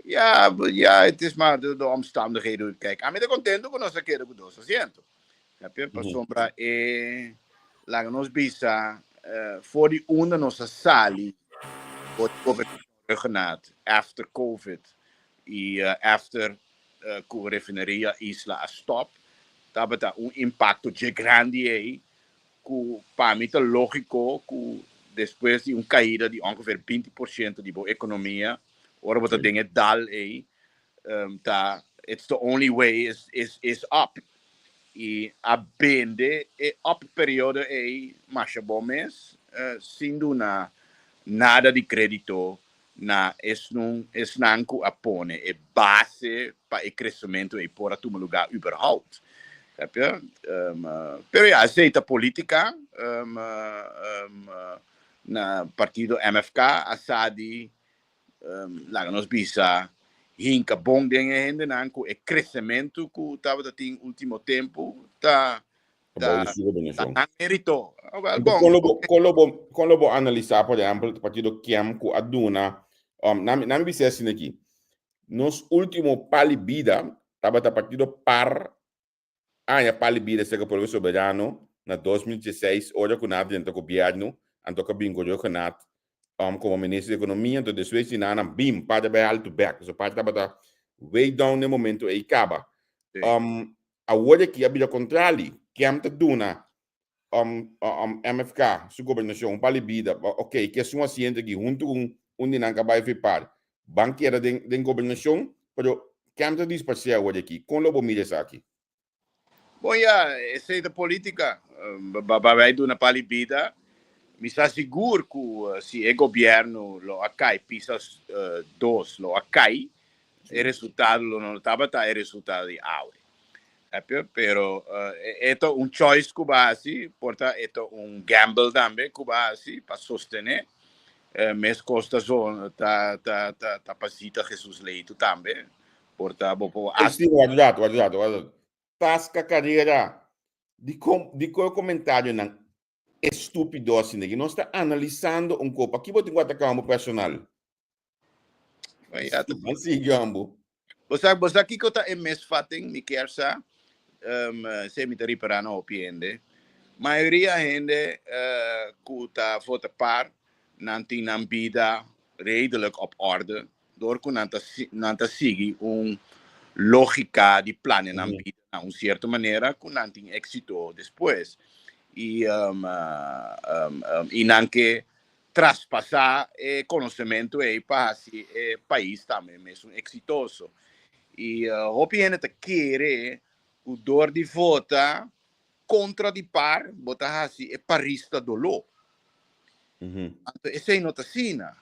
Ja, ja, het is maar de omstandigheden. Kijk, ami ta contento cu nos a keda cu dos asiento. Snap je? Pasobra e, laga nos bisa, for di unda nos a sali for di gobernacion Rhuggenaath after covid y after cu refineria Isla a stop, tabata un impacto dje grandi ey ku pa mi ta lógiko ku despues di un kaida di ongeveer 20% di bo ekonomia, ora bo ta den e dal ei, ta it's the only way is is is up. I a bende e up periodo ei masha bon mes, sin duna nada di krédito na esnan esnan ku a pone e base pa e kresementu ei por a tuma lugá überhaupt. Heb je? Pero ja, esei ta politica. Na partido MFK a sa di laga nos bisa hinka bon den e hendenan ku e kresementu ku tabata tin ultimo tempu ta ta ta nan merito. Wel, bon. Kon lo bo, kon lo bo, kon lo bo analisá, por ehèmpel, partido KEM ku a duna, nan, nan mi bisa asina aki, nos último pali bida tabata partido par aña pali bida serka Pueblo Soberano na 2016 ora ku nan a drenta gobièrnu, anto ka bin Gorio Genat komo minister di ekonomia, anto despues di nan nan bim par ta bai altu bèk, pasobra par tabata way down na e momento ei kaba. Awor aki a bira kontrali, kem ta duna MFK su gobernashon un pali bida, ok, ke esun asiento aki huntu ku un di nan ka bai fipar, ban keda den gobernashon, pero kem ta disparsé awor aki? Kon lo bo mira esaki? Bon ya, esei ta politica. Ba bai duna pali bida. Mi sa sigur ku si e gobierno lo a kai, Pisas dos lo a kai, e resultado lo no tabata e resultado di awe. Heb Pero e ta un choice ku ba hasi, por ta e ta un gamble tambe ku ba hasi pa sostené. Meskos ta zo ta ta ta ta Pazita Jesus Leito tambe. Por ta bo por hasi. Sí, warda rato, warda rato, warda rato. Tasca Carrera, dikon dikon e komentarionan estúpido asina aki? Nos ta analisando un kopa. Aki bo tin ku ataká un personal. Ja, Ban sigui ambo. Bo sa, bo sa kiko ta e misvatting, mi kier sa. Se mi ta ripará na hopi hende. Mayoria hende ku ta vota par, nan tin nan bida redelijk op orde, dor ku nan ta nan ta sigui un lógika di plania nan bida na un sierto manera ku nan tin éksito despues. I i nan ke traspasá e konosementu ei pa hasi e pais tambe mesun eksitoso. I hopi hende ta kere ku dor di vota kontra di par bo ta hasi e parista doló. Anto esei no ta asina.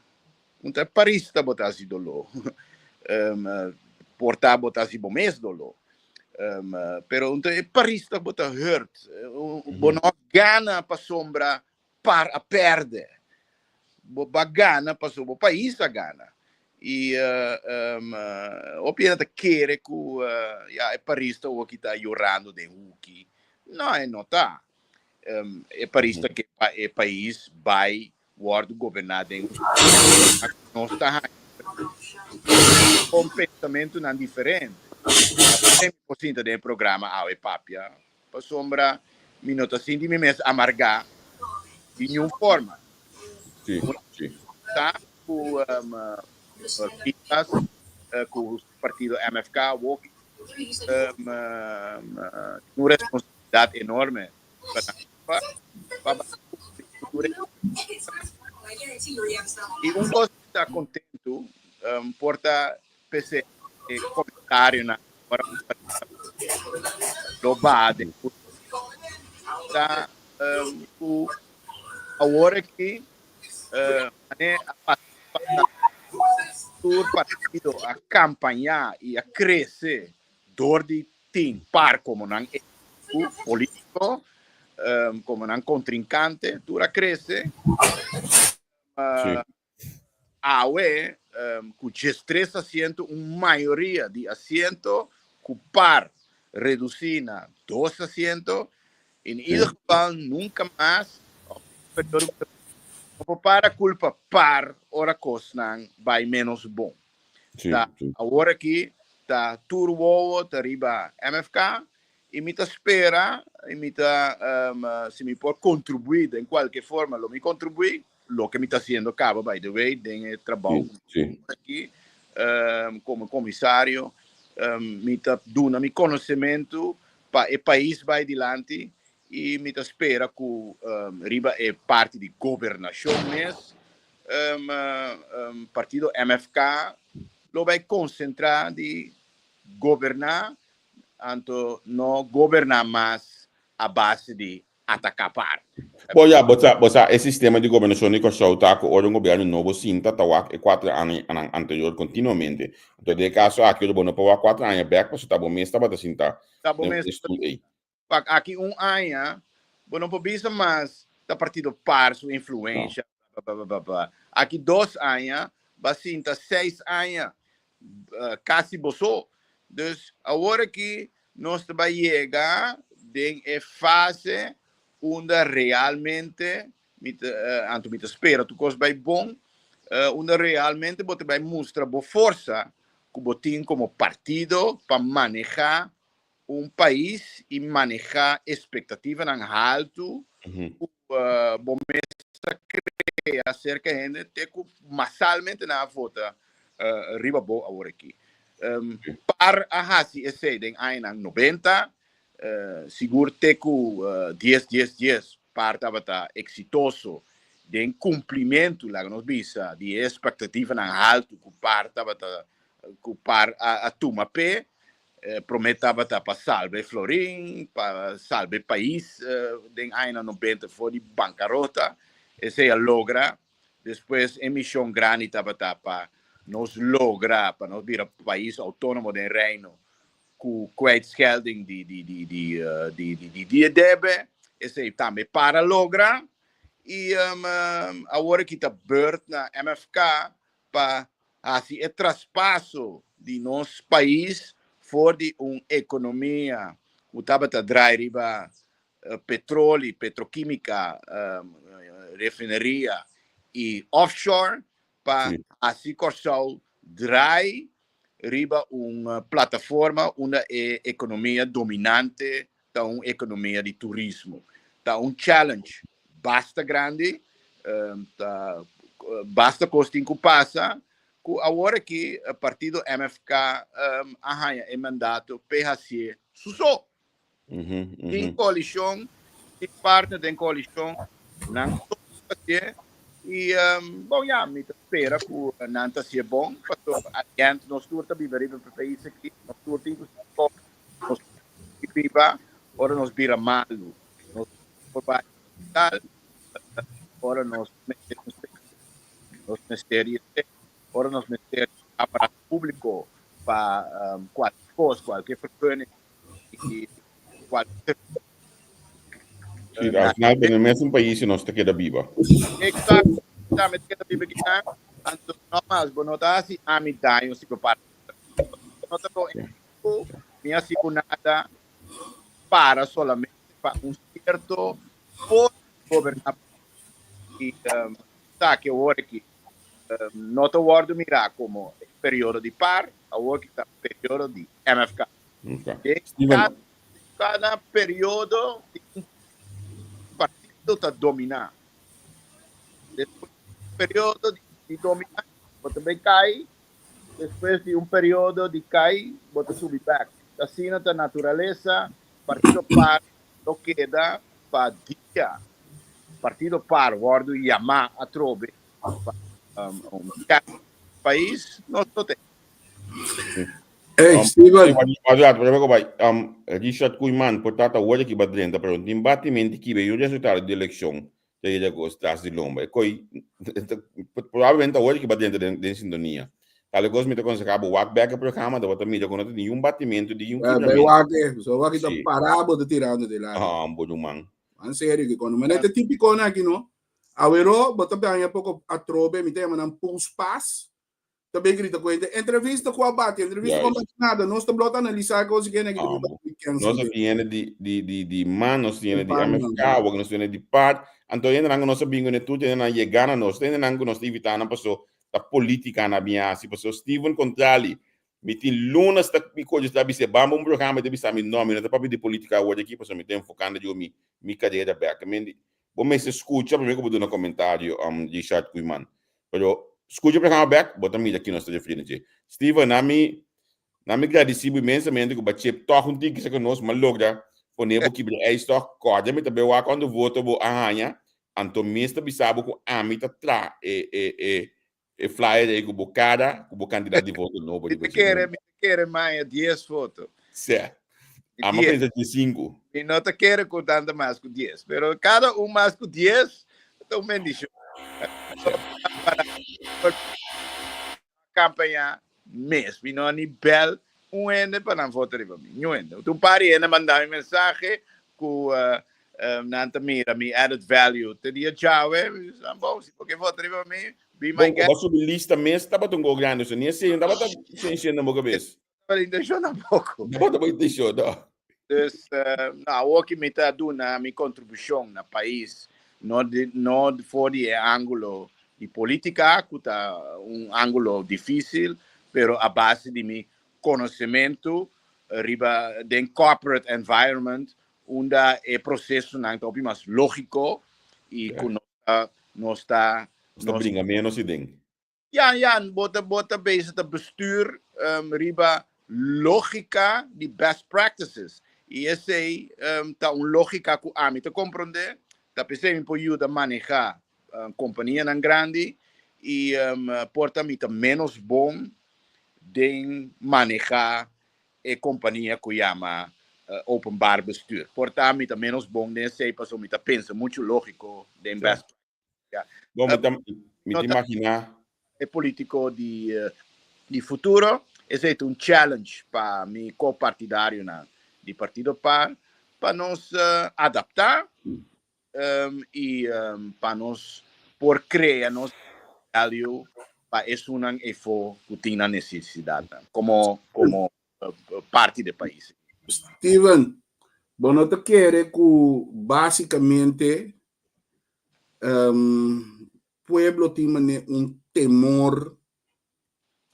Un ta e parista bo ta hasi doló. Por ta bo ta hasi bo mes doló. Pero un ta e parista bo ta hurt. Bo no a gana pasobra par a perde. Bo ba gana paso bo pais a gana. I hopi hende ta kere ku ya e paris ta hoki ta yorando den huki. No, e no ta. E paris ta ke pa e pais bai wòrdu goberná den nos ta haña kon pensamentunan diferente. Mi por sinta den e programa awe papia Pasobra mi no ta sinti mi mes amargá di niun forma. Sí, sí. Ta ku Pisas, ku partido MFK, wou tin un responsabilidat enorme pa nan pa bai I un kos mi ta kontentu por ta P'esei e komentarionan ora ku lo baha den futuro ta ku awor aki mane a pasa tur partido a kampañá i a krese dor di tin par komo nan enemigu polítiko, komo nan kontrinkante, tur a krese. Awe, ku djestres asiento, un mayoria di asiento ku par redusí na dos asiento. In ieder geval nunka mas no por para kulpa par ora kosnan bai ménos bon. Ta awor aki ta tur wowo ta riba MFK i mi ta spera i mi ta si mi por kontribuí den kualke forma lo mi kontribuí. Loke mi ta haciendo caba by the way den e trabou aki como comisario mi ta duna mi conocemento pa e pais bay dilanti y mi ta spera cu riba e parti di gobernacion mes partido MFK lo bay concentra di goberna anto no goberna mas a base di ataká par. Bo ya, bo sa, bo sa e sistema di gobernashon di Kòrsou ta ku ora un gobièrnu nobo sinta ta wak e kuater añanan anterior kontinuamente. Anto den e kaso aki ora bo no por wak kuater aña bèk pasobra ta bo mes tabata sinta Ta bo den mes e stul ei. Pa aki un aña, bo no por bisa mas ta partido par su influencia, bla, bla, bla, bla, bla. Aki dos aña, ba sinta seis aña, casi bo so. Dus awor aki nos ta bay yega den e fase unda realmente mi ta, anto mi ta spera tur cos bay bon, unda realmente bo ta bay mustra bo forsa cu bo tin como partido pa maneha un pais y maneha expectativanan haltu cu bo mes a crea acerca hende te cu masalmente nan a vota riba bo awor aki. Par a haci esey den añanan nobenta, sigur te cu dies dies dies par tabata exitoso den cumplimentu, laga nos bisa, di e expectativanan haltu cu par tabata cu par a tuma p'e. Promé tabata pa salba e florin, pa salba e pais den añanan nobenta for di bankarota. Esei a logra. Despues e mishon grandi tabata pa nos logra pa nos bira pais outónomo den Reino ku kwijtschelding di di di di di di di e debe. Esei tambe para logra. I awor aki ta beurt na MFK pa hasi e traspaso di nos pais for di un ekonomia ku tabata drai riba petroli, petrokimika, refineria i offshore pa hasi Kòrsou drai riba un plataforma unda e ekonomia dominante ta un ekonomia di turismo. Ta un challenge basta grandi, ta basta kos tin ku pasa, ku awor aki partido MFK a haña e mandato p'e hasié su so. Tin koalishon, tin partner den koalishon, nan so ta hasié i bon ya, mi ta spera ku nan ta hasié bon, pasobra at nos tur ta biba riba e pais aki, nos tur tin ku nos biba ora nos bira malu, nos por bai hospital ora nos mester un nos mester di esei, ora nos mester aparato público pa cualkier cos, cualkier vergunning y cualkier Sí, al final den e mesun pais nos ta keda biba. Exacto, tambe ta keda biba kinan, anto nogmaals bo no ta hasi ami daño si bo para. No ta con Ku mi a siku nada para solamente pa un sierto forma di goberná i sa ke awor aki no ta wòrdu mirá komo e periodo di par, awor ki ta periodo di MFK. Den kada periodo tin un partido ta dominá. Despues di un periodo di dominá bo ta bai kai. Despues di un periodo di kai, bo ta subi bek. Asina ta naturalesa, Partido par lo keda pa dia Partido par wòrdu yamá atrobe pa un kambio den pais, nos lo ten. Ey, Steven. Richard Koeiman por ta ta wòrdu aki ba drenta, pero no tin batimenti kibe yu resultado di elekshon ta yega ku tras di lomba. E koi probablemente awor ki bo a drenta den sintonia. Tal kos mi ta konsehá bo wak bek e programa, bo ta mira ku no ta tin niun batimentu di niun kibramentu. Bai wak e, so wak ta pará bo ta tirando di lado. Ah, bo ruman. En serio ki kono. Manera ta típiko na aki no. Awero bo ta baña poko atrobe, mi ta yama nan post-pass. Ta bay grita cu hende, entrevista cu a bati, entrevista cu a bati nada, nos ta blot analisa cos y kende ah, Nos a tiene di di di di man, nos tiene di MFK, awor nos tiene di PAD, anto hende nan cu nos a bin cune tur, hende nan yega na nos, hende nan cu nos ta invita nan paso ta politica nan a bin haci, paso Steven Contrali, mi tin lunas ta mi coge ta bisa bamba un programa, ta bisa mi no, mi no ta papia di politica awor aki paso mi ta enfocando riba mi mi carera bek, Bo mester skucha promé ku bo duna komentario, Richard Koeiman. Pero skucha programa bèk, bo ta mira ki nos ta referí na dje. Steven, na mi na mi gradisí bo inmensamente ku bo a chep tòg un tiki serka nos, m'a logra pone bo kibra ijs tòg. Kòrda mi ta bai wak kuantu voto bo a haña, anto mes ta bisa bo ku ami ta traha e e e e flyer ei ku bo kara ku bo kantidat di voto nobo Mi riba ta dje. kere, mi ta kere maña dies foto. Sè. Amo Dies. pensa dje sinku. Mi no ta kere ku tanta mas ku dies, pero kada un mas ku dies ta un bendishon. Kampaña mes, mi no a ni bel un hende pa nan vota riba mi, niun hende. Un par di hende manda mi mensahe. ku nan ta mira mi added value te dia djawe, bon, si bo ke vota riba mi, be my Bon, guest. bo a subi lista mes tabata un go grandi, so ni esei no tabata sensia na bo kabes. Tabata intenshon tampoco. No tabata bo intenshon, no. Dus, no, awor ki mi ta duna mi kontribushon na pais, no di, no for di e ángulo di polítika, ku ta un ángulo difísil, pero a base di mi konosementu riba den corporate environment unda e procesonan ta hopi mas lógiko i ku nos ta nos ta Nos ta bringa menos i den. Ya, ya, bo ta bo ta bezig ta bestuur riba lógika di best practices i esei ta un lógika ku ami ta komprondé, ta p'esei mi por yuda manehá kompanianan grandi i por ta mi ta ménos bon den manehá e kompania ku yama openbaar bestuur. Por ta mi ta ménos bon den esei pasobra mi ta pensa muchu lógiko den best practice. Ya. Bon, mi ta mi ta imaginá. E polítiko di di futuro, esei ta un challenge pa mi ko-partidarionan di Partido par pa nos adaptá i pa nos por krea nos value pa esunnan efo ku tin nan nesesidatnan komo komo parti di e pais. Steven, bo no ta kere ku basikamente pueblo tin mane un temor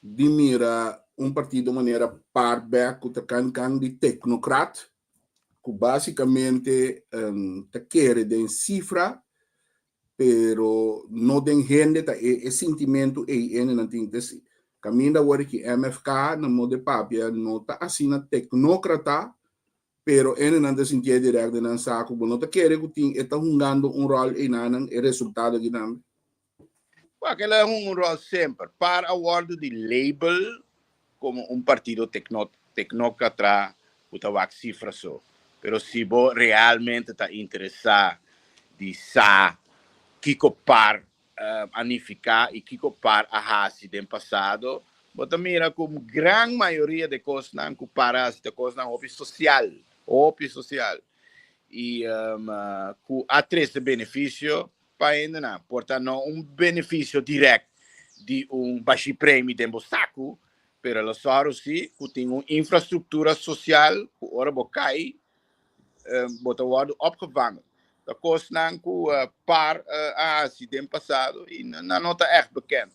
di mira un partido manera par bek ku ta kan kan di teknokrat ku basikamente ta kere den sifra pero no den hende ta e sintimentu ei ene nan tin. Entonces kaminda awor ki MFK na modo de papia no ta asina teknokrata pero ene nan ta sintié dirèkt den nan saku bo no ta kere ku tin e ta hungando un ròl einanan e resultado aki tambe. Wak, el a hunga un ròl semper. Par a wòrdu di label komo un partido teknokratra ku ta wak sifra so. Pero si bo realmente ta interesá di sa kiko par a nifiká i kiko par a hasi den pasado, bo ta mira ku gran mayoria di e kosnan ku par a hasi ta kosnan hopi sosial, hopi sosial i ku a trese benefisio Pa hendenan, por ta no un benefisio dirèkt di un bashí premi den bo saku, pero lo sòru sí ku tin un infrastruktura sosial ku ora bo kai bo ta wòrdu opgevangen. Ta kosnan ku par a hasi den pasado i nan no ta ègt bekend.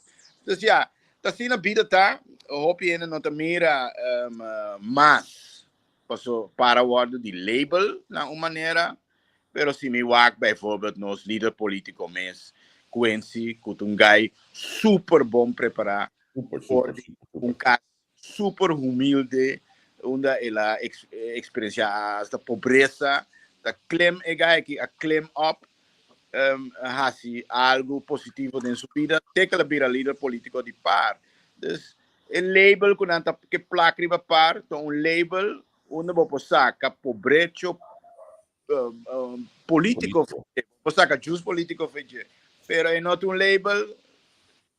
Dus ya, ta asina bida ta, hopi hende no ta mira mas paso par a wòrdu di label na un manera. Pero si mi wak bijvoorbeeld nos lider politico mes, Quincy, cu ta un guy super bon prepara, for di un cas super humilde, unda el a experiencia hasta pobreza, ta klim e guy aki a klim up, haci algo positivo den su bida, te cu el a bira lider politico di par. Dus e label cu nan ta ke plak riba par ta un label Unda bo por saca pobrecho politico, bo por saca jus politico fe dje, pero e no ta un label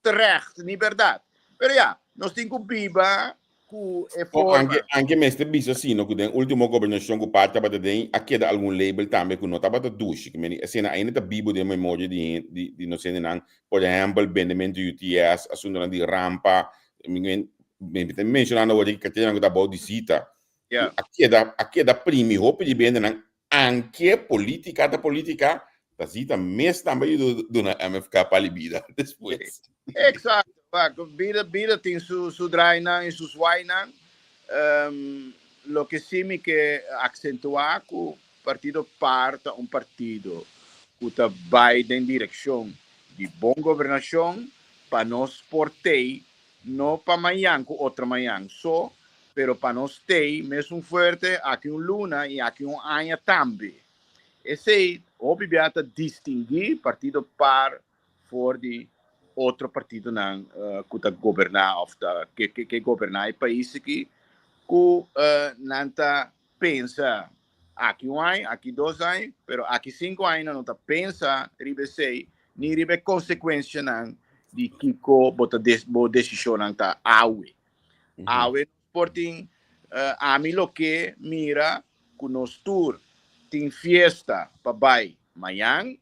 terecht ni berdad. Pero ya, nos tin cu biba cu e forma. Anke, anke mester bisa sino cu den ultimo gobernacion cu par tabata den a keda algun label tambe cu no tabata dushi. Cu meni esena ainda ta bibo den memoria di di di nos hendenan. Por ehempel, bendemento UTS, asuntonan di rampa, mi mi ta mencionando awor di carteranan cu ta abou di cita. A keda, a keda primi hopi di bendenan, anke politica ta politica, ta cita mes tambe yuda duna MFK pali bida despues. Exacto. Wak, bida, bida tin su, su draainan y su zwaainan. Loke si mi ke accentua cu Partido par ta un partido cu ta bay den direccion di bon gobernacion pa nos por tey No pa mañan ku otro mañan so, pero pa nos tei mesun fuerte aki un luna i aki un aña tambe. Esei hopi bia ta distinguí partido par for di otro partidonan ku ta goberná òf ta ke ke goberná e pais aki, ku nan ta pensa aki un aña, aki dos aña, pero aki sinku aña nan no ta pensa riba esei, ni riba e konsekuensianan di kiko bo ta bo desishonnan ta awe. Awe nos por tin, ami lo ke mira ku nos tur tin fiesta pa bai mañan,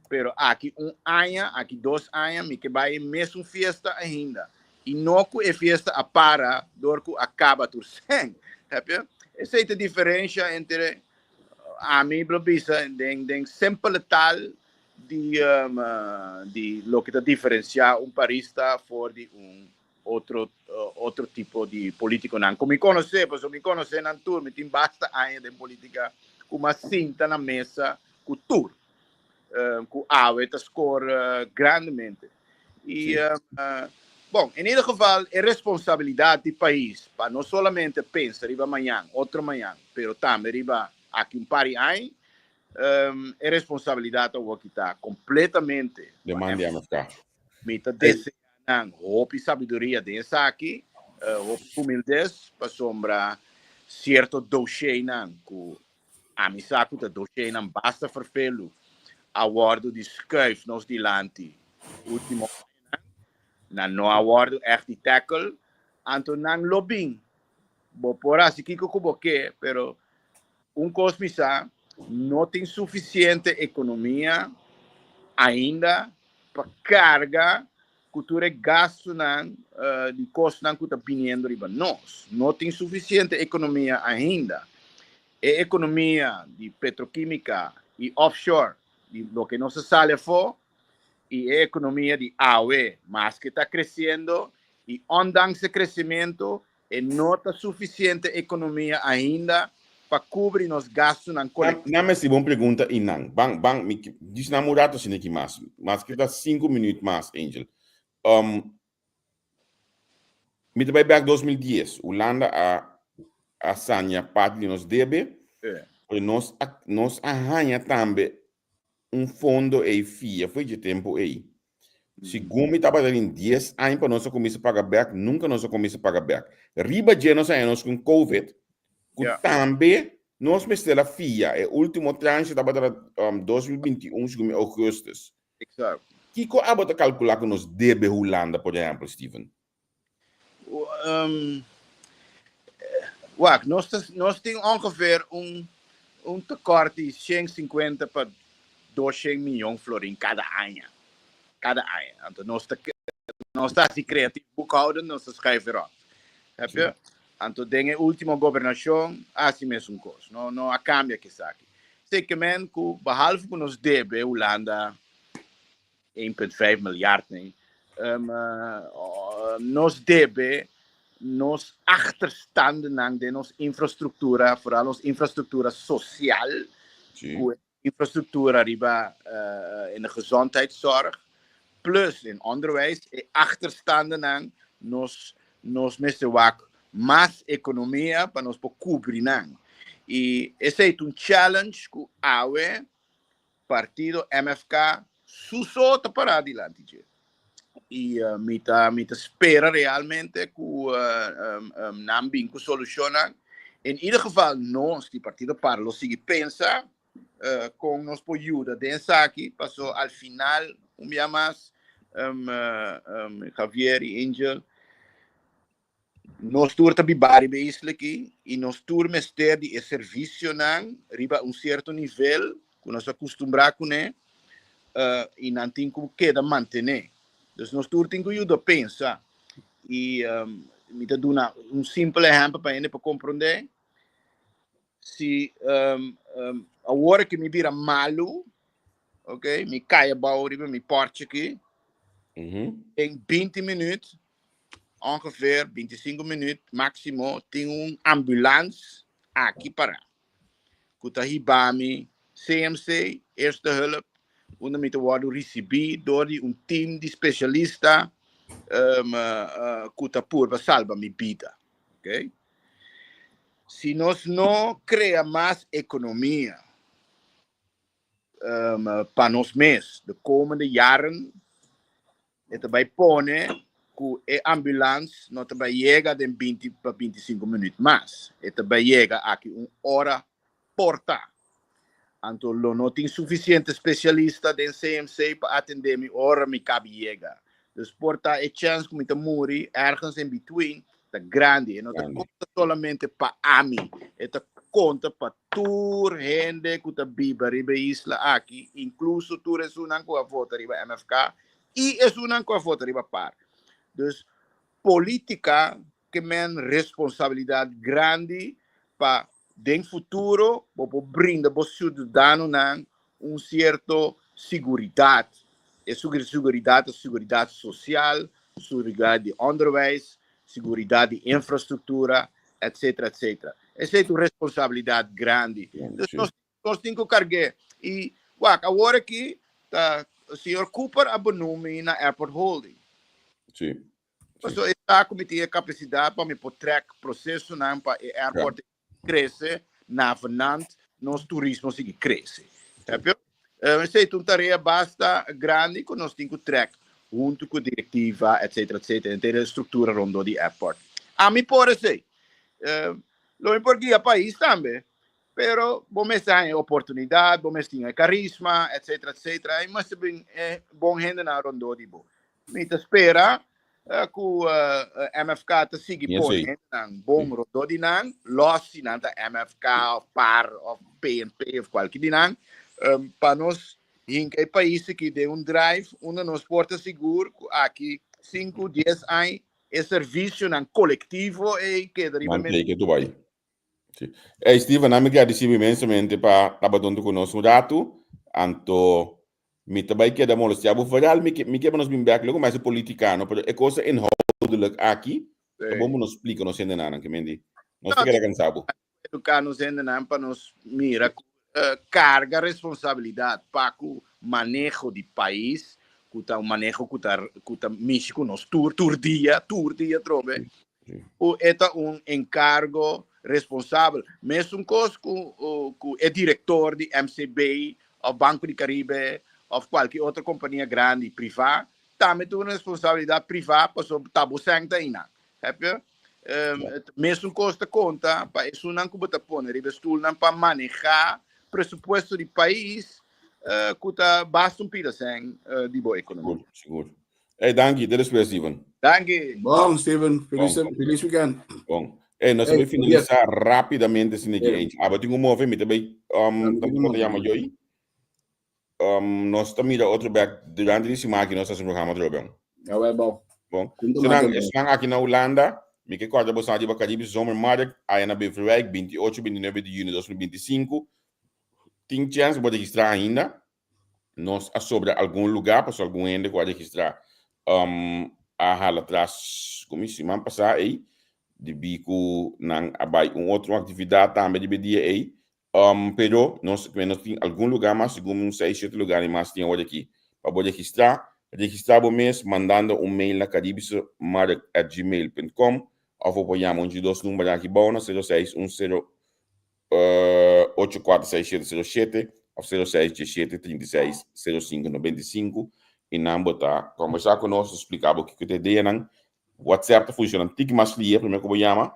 pero aki un aña, aki dos aña, mi ke bai e mesun fiesta ainda. I no ku e fiesta a para dor ku a kaba tur sèn. Heb je? Esei ta e diferensha entre ami lo bisa den den simpele taal di di loke ta diferensiá un parista for di un otro otro tipo di politiconan cu mi conoce, pasobra mi conoce nan tur, mi tin basta aña den politica cu m'a sinta na mesa cu tur cu awe ta score grandemente. Y bon, en ieder geval e responsabilidad di pais pa no solamente pensa riba mañan, otro mañan, pero tambe riba aki un par di aña, e responsabilidad awor ki ta completamente De man di MFK. Mi ta desea nan hopi sabiduria den esaki, hopi humildes, pasobra cierto dosheynan cu ami sa cu ta dosheynan basta vervelu a wordo di schuif nos dilanti ultimo añanan, nan no a wordo echt di tackle, anto nan lo bin. Bo por haci kico cu bo ke, pero Un kos mi sa, no tin sufisiente ekonomia ainda pa karga ku tur e gastunan di kosnan ku ta biniendo riba nos. No tin sufisiente ekonomia ainda. E ekonomia di petrokimika i offshore, di loke nos a sali afó, i e ekonomia di awe, maske ta kresiendo, i ondanks e kresimentu, E no ta suficiente economia ainda pa cubri nos gastunan colectivo. Nan mester bon pregunta y nan. Ban, ban, mi ke djis nan un rato asina aki mas. Mas ke ta sinku minuut mas, Angel. Um, mi ta bai bek 2010. Hulanda a, a sania parti di nos debe. Pero nos a, nos a haña tambe un fondo ei fia fo'i dje tempu ei. Segun mi tabata tin dies aña pa nos a kuminsá paga bèk, nunka nos a kuminsá paga bèk. Riba dje nos a haña nos ku un covid, ku tambe nos mester a fia. E último tranche tabata 2021, segun mi, ougùstus. Kiko abo ta kalkulá ku nos debe Hulanda, por ehèmpel, Steven? Wak, nos, ta, nos tin ongeveer un, un tekort di 150 pa 200 miljoen florin kada aña. Kada aña. Anto nos ta, nos ta hasi creatief boekhouden, nos ta schuif erop. Heb je? Anto den e ultimo gobernacion hasi mesun kos. No, no a cambia kisaki. Zeker men ku behalve ku nos debe Hulanda 1,5 miljard nee. Um, nos debe nos achterstandennan den nos infrastructura, vooral nos infrastructura social, Sí. ku infrastructura riba uh, in de gezondheidszorg, plus in onderwijs, e achterstandennan nos nos mester wak mas economia pa nos por cubri nan. Y esei ta un challenge ku awe Partido MFK su so ta pará dilanti dje. I mi ta mi ta spera realmente ku nan bin ku solushonnan. En ieder geval nos di Partido par lo sigui pensa kon nos por yuda den esaki, paso al final un bia mas Javier i Angel, Nos tur ta biba riba e isla aki i nos tur mester di e servisionan riba un sierto nivel ku nos a kustumbrá kuné i nan tin ku keda mantené. Dus nos tur tin ku yuda pensa. I mi ta duna un simpel ehèmpel pa hende por komprondé. Si awor ku mi bira malu, ok, mi kai abou riba mi pòrchi aki, den binti minüt ongeveer 25 minuut máximo tin un ambulans aki pará ku ta hiba mi CMC, Eerste Hulp, unda mi ta wòrdu risibí dor di un team di spesialista um, uh, ku ta purba salba mi bida. Okay? Si nos no krea mas ekonomia um, pa nos mes de komende jaren, E ta bai pone ku e ambulans no ta bai yega den 20 pa 25 minuut mas. E ta bai yega aki un ora por ta. Anto lo no tin sufisiente spesialista den CMC pa atendé mi ora mi kabi yega. Dus por ta e chèns ku mi ta muri ergens in between ta grandi. E no ta konta solamente pa ami. E ta. konta pa tur hende ku ta biba riba e isla aki, inkluso tur esunnan ku a vota riba MFK i esunnan ku a vota riba par. Dus politika ke men responsabilidat grandi pa den futuro bo por brinda bo siudadanonan un sierto siguridat. E siguridat ta siguridat sosial, siguridat di onderwijs, siguridat di infrastruktura, etcetera, etcetera. Esei ta un responsabilidat grandi. Dus nos nos tin ku karg'é. I wak, awor aki ta señor Cooper a benumi na Airport Holding. Sí. Pasobra e sa ku mi tin e kapasidat pa mi por trèk prosesonan pa e airport krese navenant nos turismo sigui krese. Snap yo? Esei ta un tarea basta grandi ku nos tin ku trèk huntu ku direktiva etcetera etcetera henter e struktura rondó di airport. Ami por esei. Lo mi por guia pais tambe, pero bo mester haña e oportunidat, bo mester tin e karisma etcetera etcetera i mester bin e bon hendenan rondó di bo. Mi ta spera ku MFK ta sigui pone hendenan bon rondó di nan, lòs si nan ta MFK òf par òf PNP òf kualke di nan, pa nos hinka e pais aki den un drive unda nos por ta sigur ku aki sinku, dies aña e servisionan kolektivo ei keda riba mesa. Hey Steven, ami gradisibo inmensamente pa tabata huntu ku nos un ratu. Anto mi ta bai keda molestia bo vooral mi ke mi ke pa nos bin bek luego mas e politica no, pero e cosa inhoudelijk aki ta bon pa nos splika nos hendenan ke men di nos ta keda kansa bo. Eduka nos hendenan pa nos mira ku karga responsabilidat pa ku maneho di pais ku ta un maneho ku ta ku ta mishi ku nos tur tur dia tur dia atrobe. Ku e ta un enkargo responsabel. Mesun kos ku ku e direktor di MCB òf Banko di Karibe òf kualke otro kompania grandi privá tambe tin un responsabilidat privá pasobra ta bo sèn ta einan. Hèp je? Mesun kos ta konta pa esunnan ku bo ta pone riba e stulnan pa manehá presupuesto di pais ku ta basta un pida sèn di bo ekonomia. Sigur, sigur. Hey, danki. Te despues, Steven. Danki. Bon, Steven. Feliz, Bon. feliz weekend. Bon. Hey, nos Hey, finalisá rápidamente sin aqui. Hey. Aba tingo move, mi também um, como te llama Joy? Um, nos ta mira otro back durante di semana que nos hace programa otro bem. Ja, wel, bon. Bon. Senang, senang aqui na Holanda, mi ke korda bo sa di Caribe Zomermarkt, aya na Beverwijk, 28, 29 de juni 2025. Tin chance bo registra ainda. Nos a sobra algun lugá pasobra algun hende ku a registrá a hala tras ku mi siman pasá ei debí ku nan a bai un otro aktividat tambe riba e dia ei. Pero nos nos tin algun lugá mas, segun mi un seis shete lugá ni mas tin awor aki pa bo registrá. Registrá bo mes mandando un mail na caribischemarkt at gmail punt com òf bo por yama un dje dos numbernan aki bou na 06 10 8 4 6 7 0 7 of 0 6 17 36 0 5 95 y nan bo ta conversa cu nos, splica bo kico ta ideanan. WhatsApp ta funciona tiki mas lihe prome cu bo yama,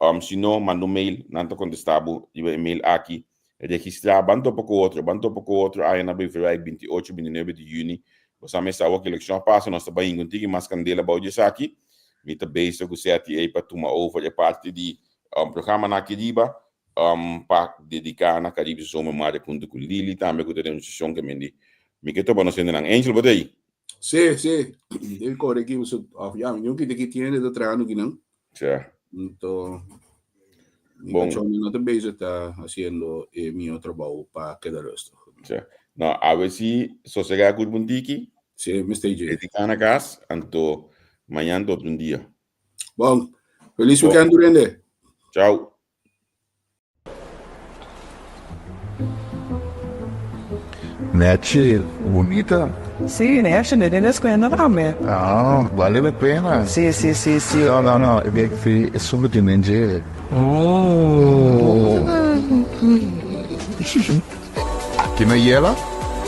um, si no manda un mail, nan ta contesta bo riba e mail aki. Registra, ban topa cu otro, ban topa cu otro aya na Beverwijk 28, 29 di juni. Bo sa mester awor cu eleccion a pasa, nos ta bay hinca un tiki mas candela bao di esaki. Mi ta bezig cu CRTA pa tuma over e parti di Um programanan aki riba um pa dedica na Caribe Zomer Mare hunto cu Lily tambe cu ta den un sesion ke mendi mi ke topa nos hendenan. Angel bo ta ei? Sí, sí. Debe kore aki paso of ya mi no kita ki tiende ta trahando kinan. Tja. Anto mi Bon. kachon no ta bezig ta haciendo e mio trabou pa keda rustig. Tja. No, awe si sosega ku un tiki. Sí, mester dje. Dedica na kas, anto mañan ta otro un dia. Bon, feliz weekend durende. Ciao. Nechi, bunita. Sí, nechi, ne den escuela tambe. Ah, vale la pena. Sí, sí, sí, sí. No, no, no, e bek fi e solo tin den dje. Oh. Aki na Yela,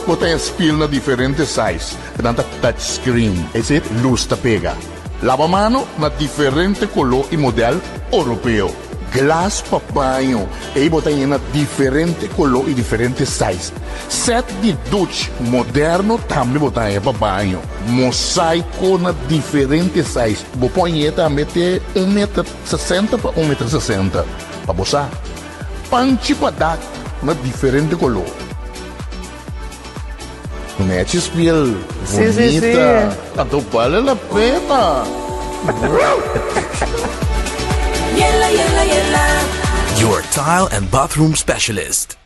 bo ta spil na diferente size, nan ta touch screen, ese luz ta pega. Laba mano na diferente color y model Oropeo. Glas pa baño, ey bo ta yena diferente color y diferente size. Set di duch moderno tambe bo ta haña pa baño. Mosaico na diferente size, bo por hañ'e tambe te un meter sesenta pa un meter sesenta, pa bo sa. Panchi pa dak na diferente koló. Nechi spiel, Sí, sí, sí. bunita, anto bale la pena. Yela, yela, yela. Your tile and bathroom specialist.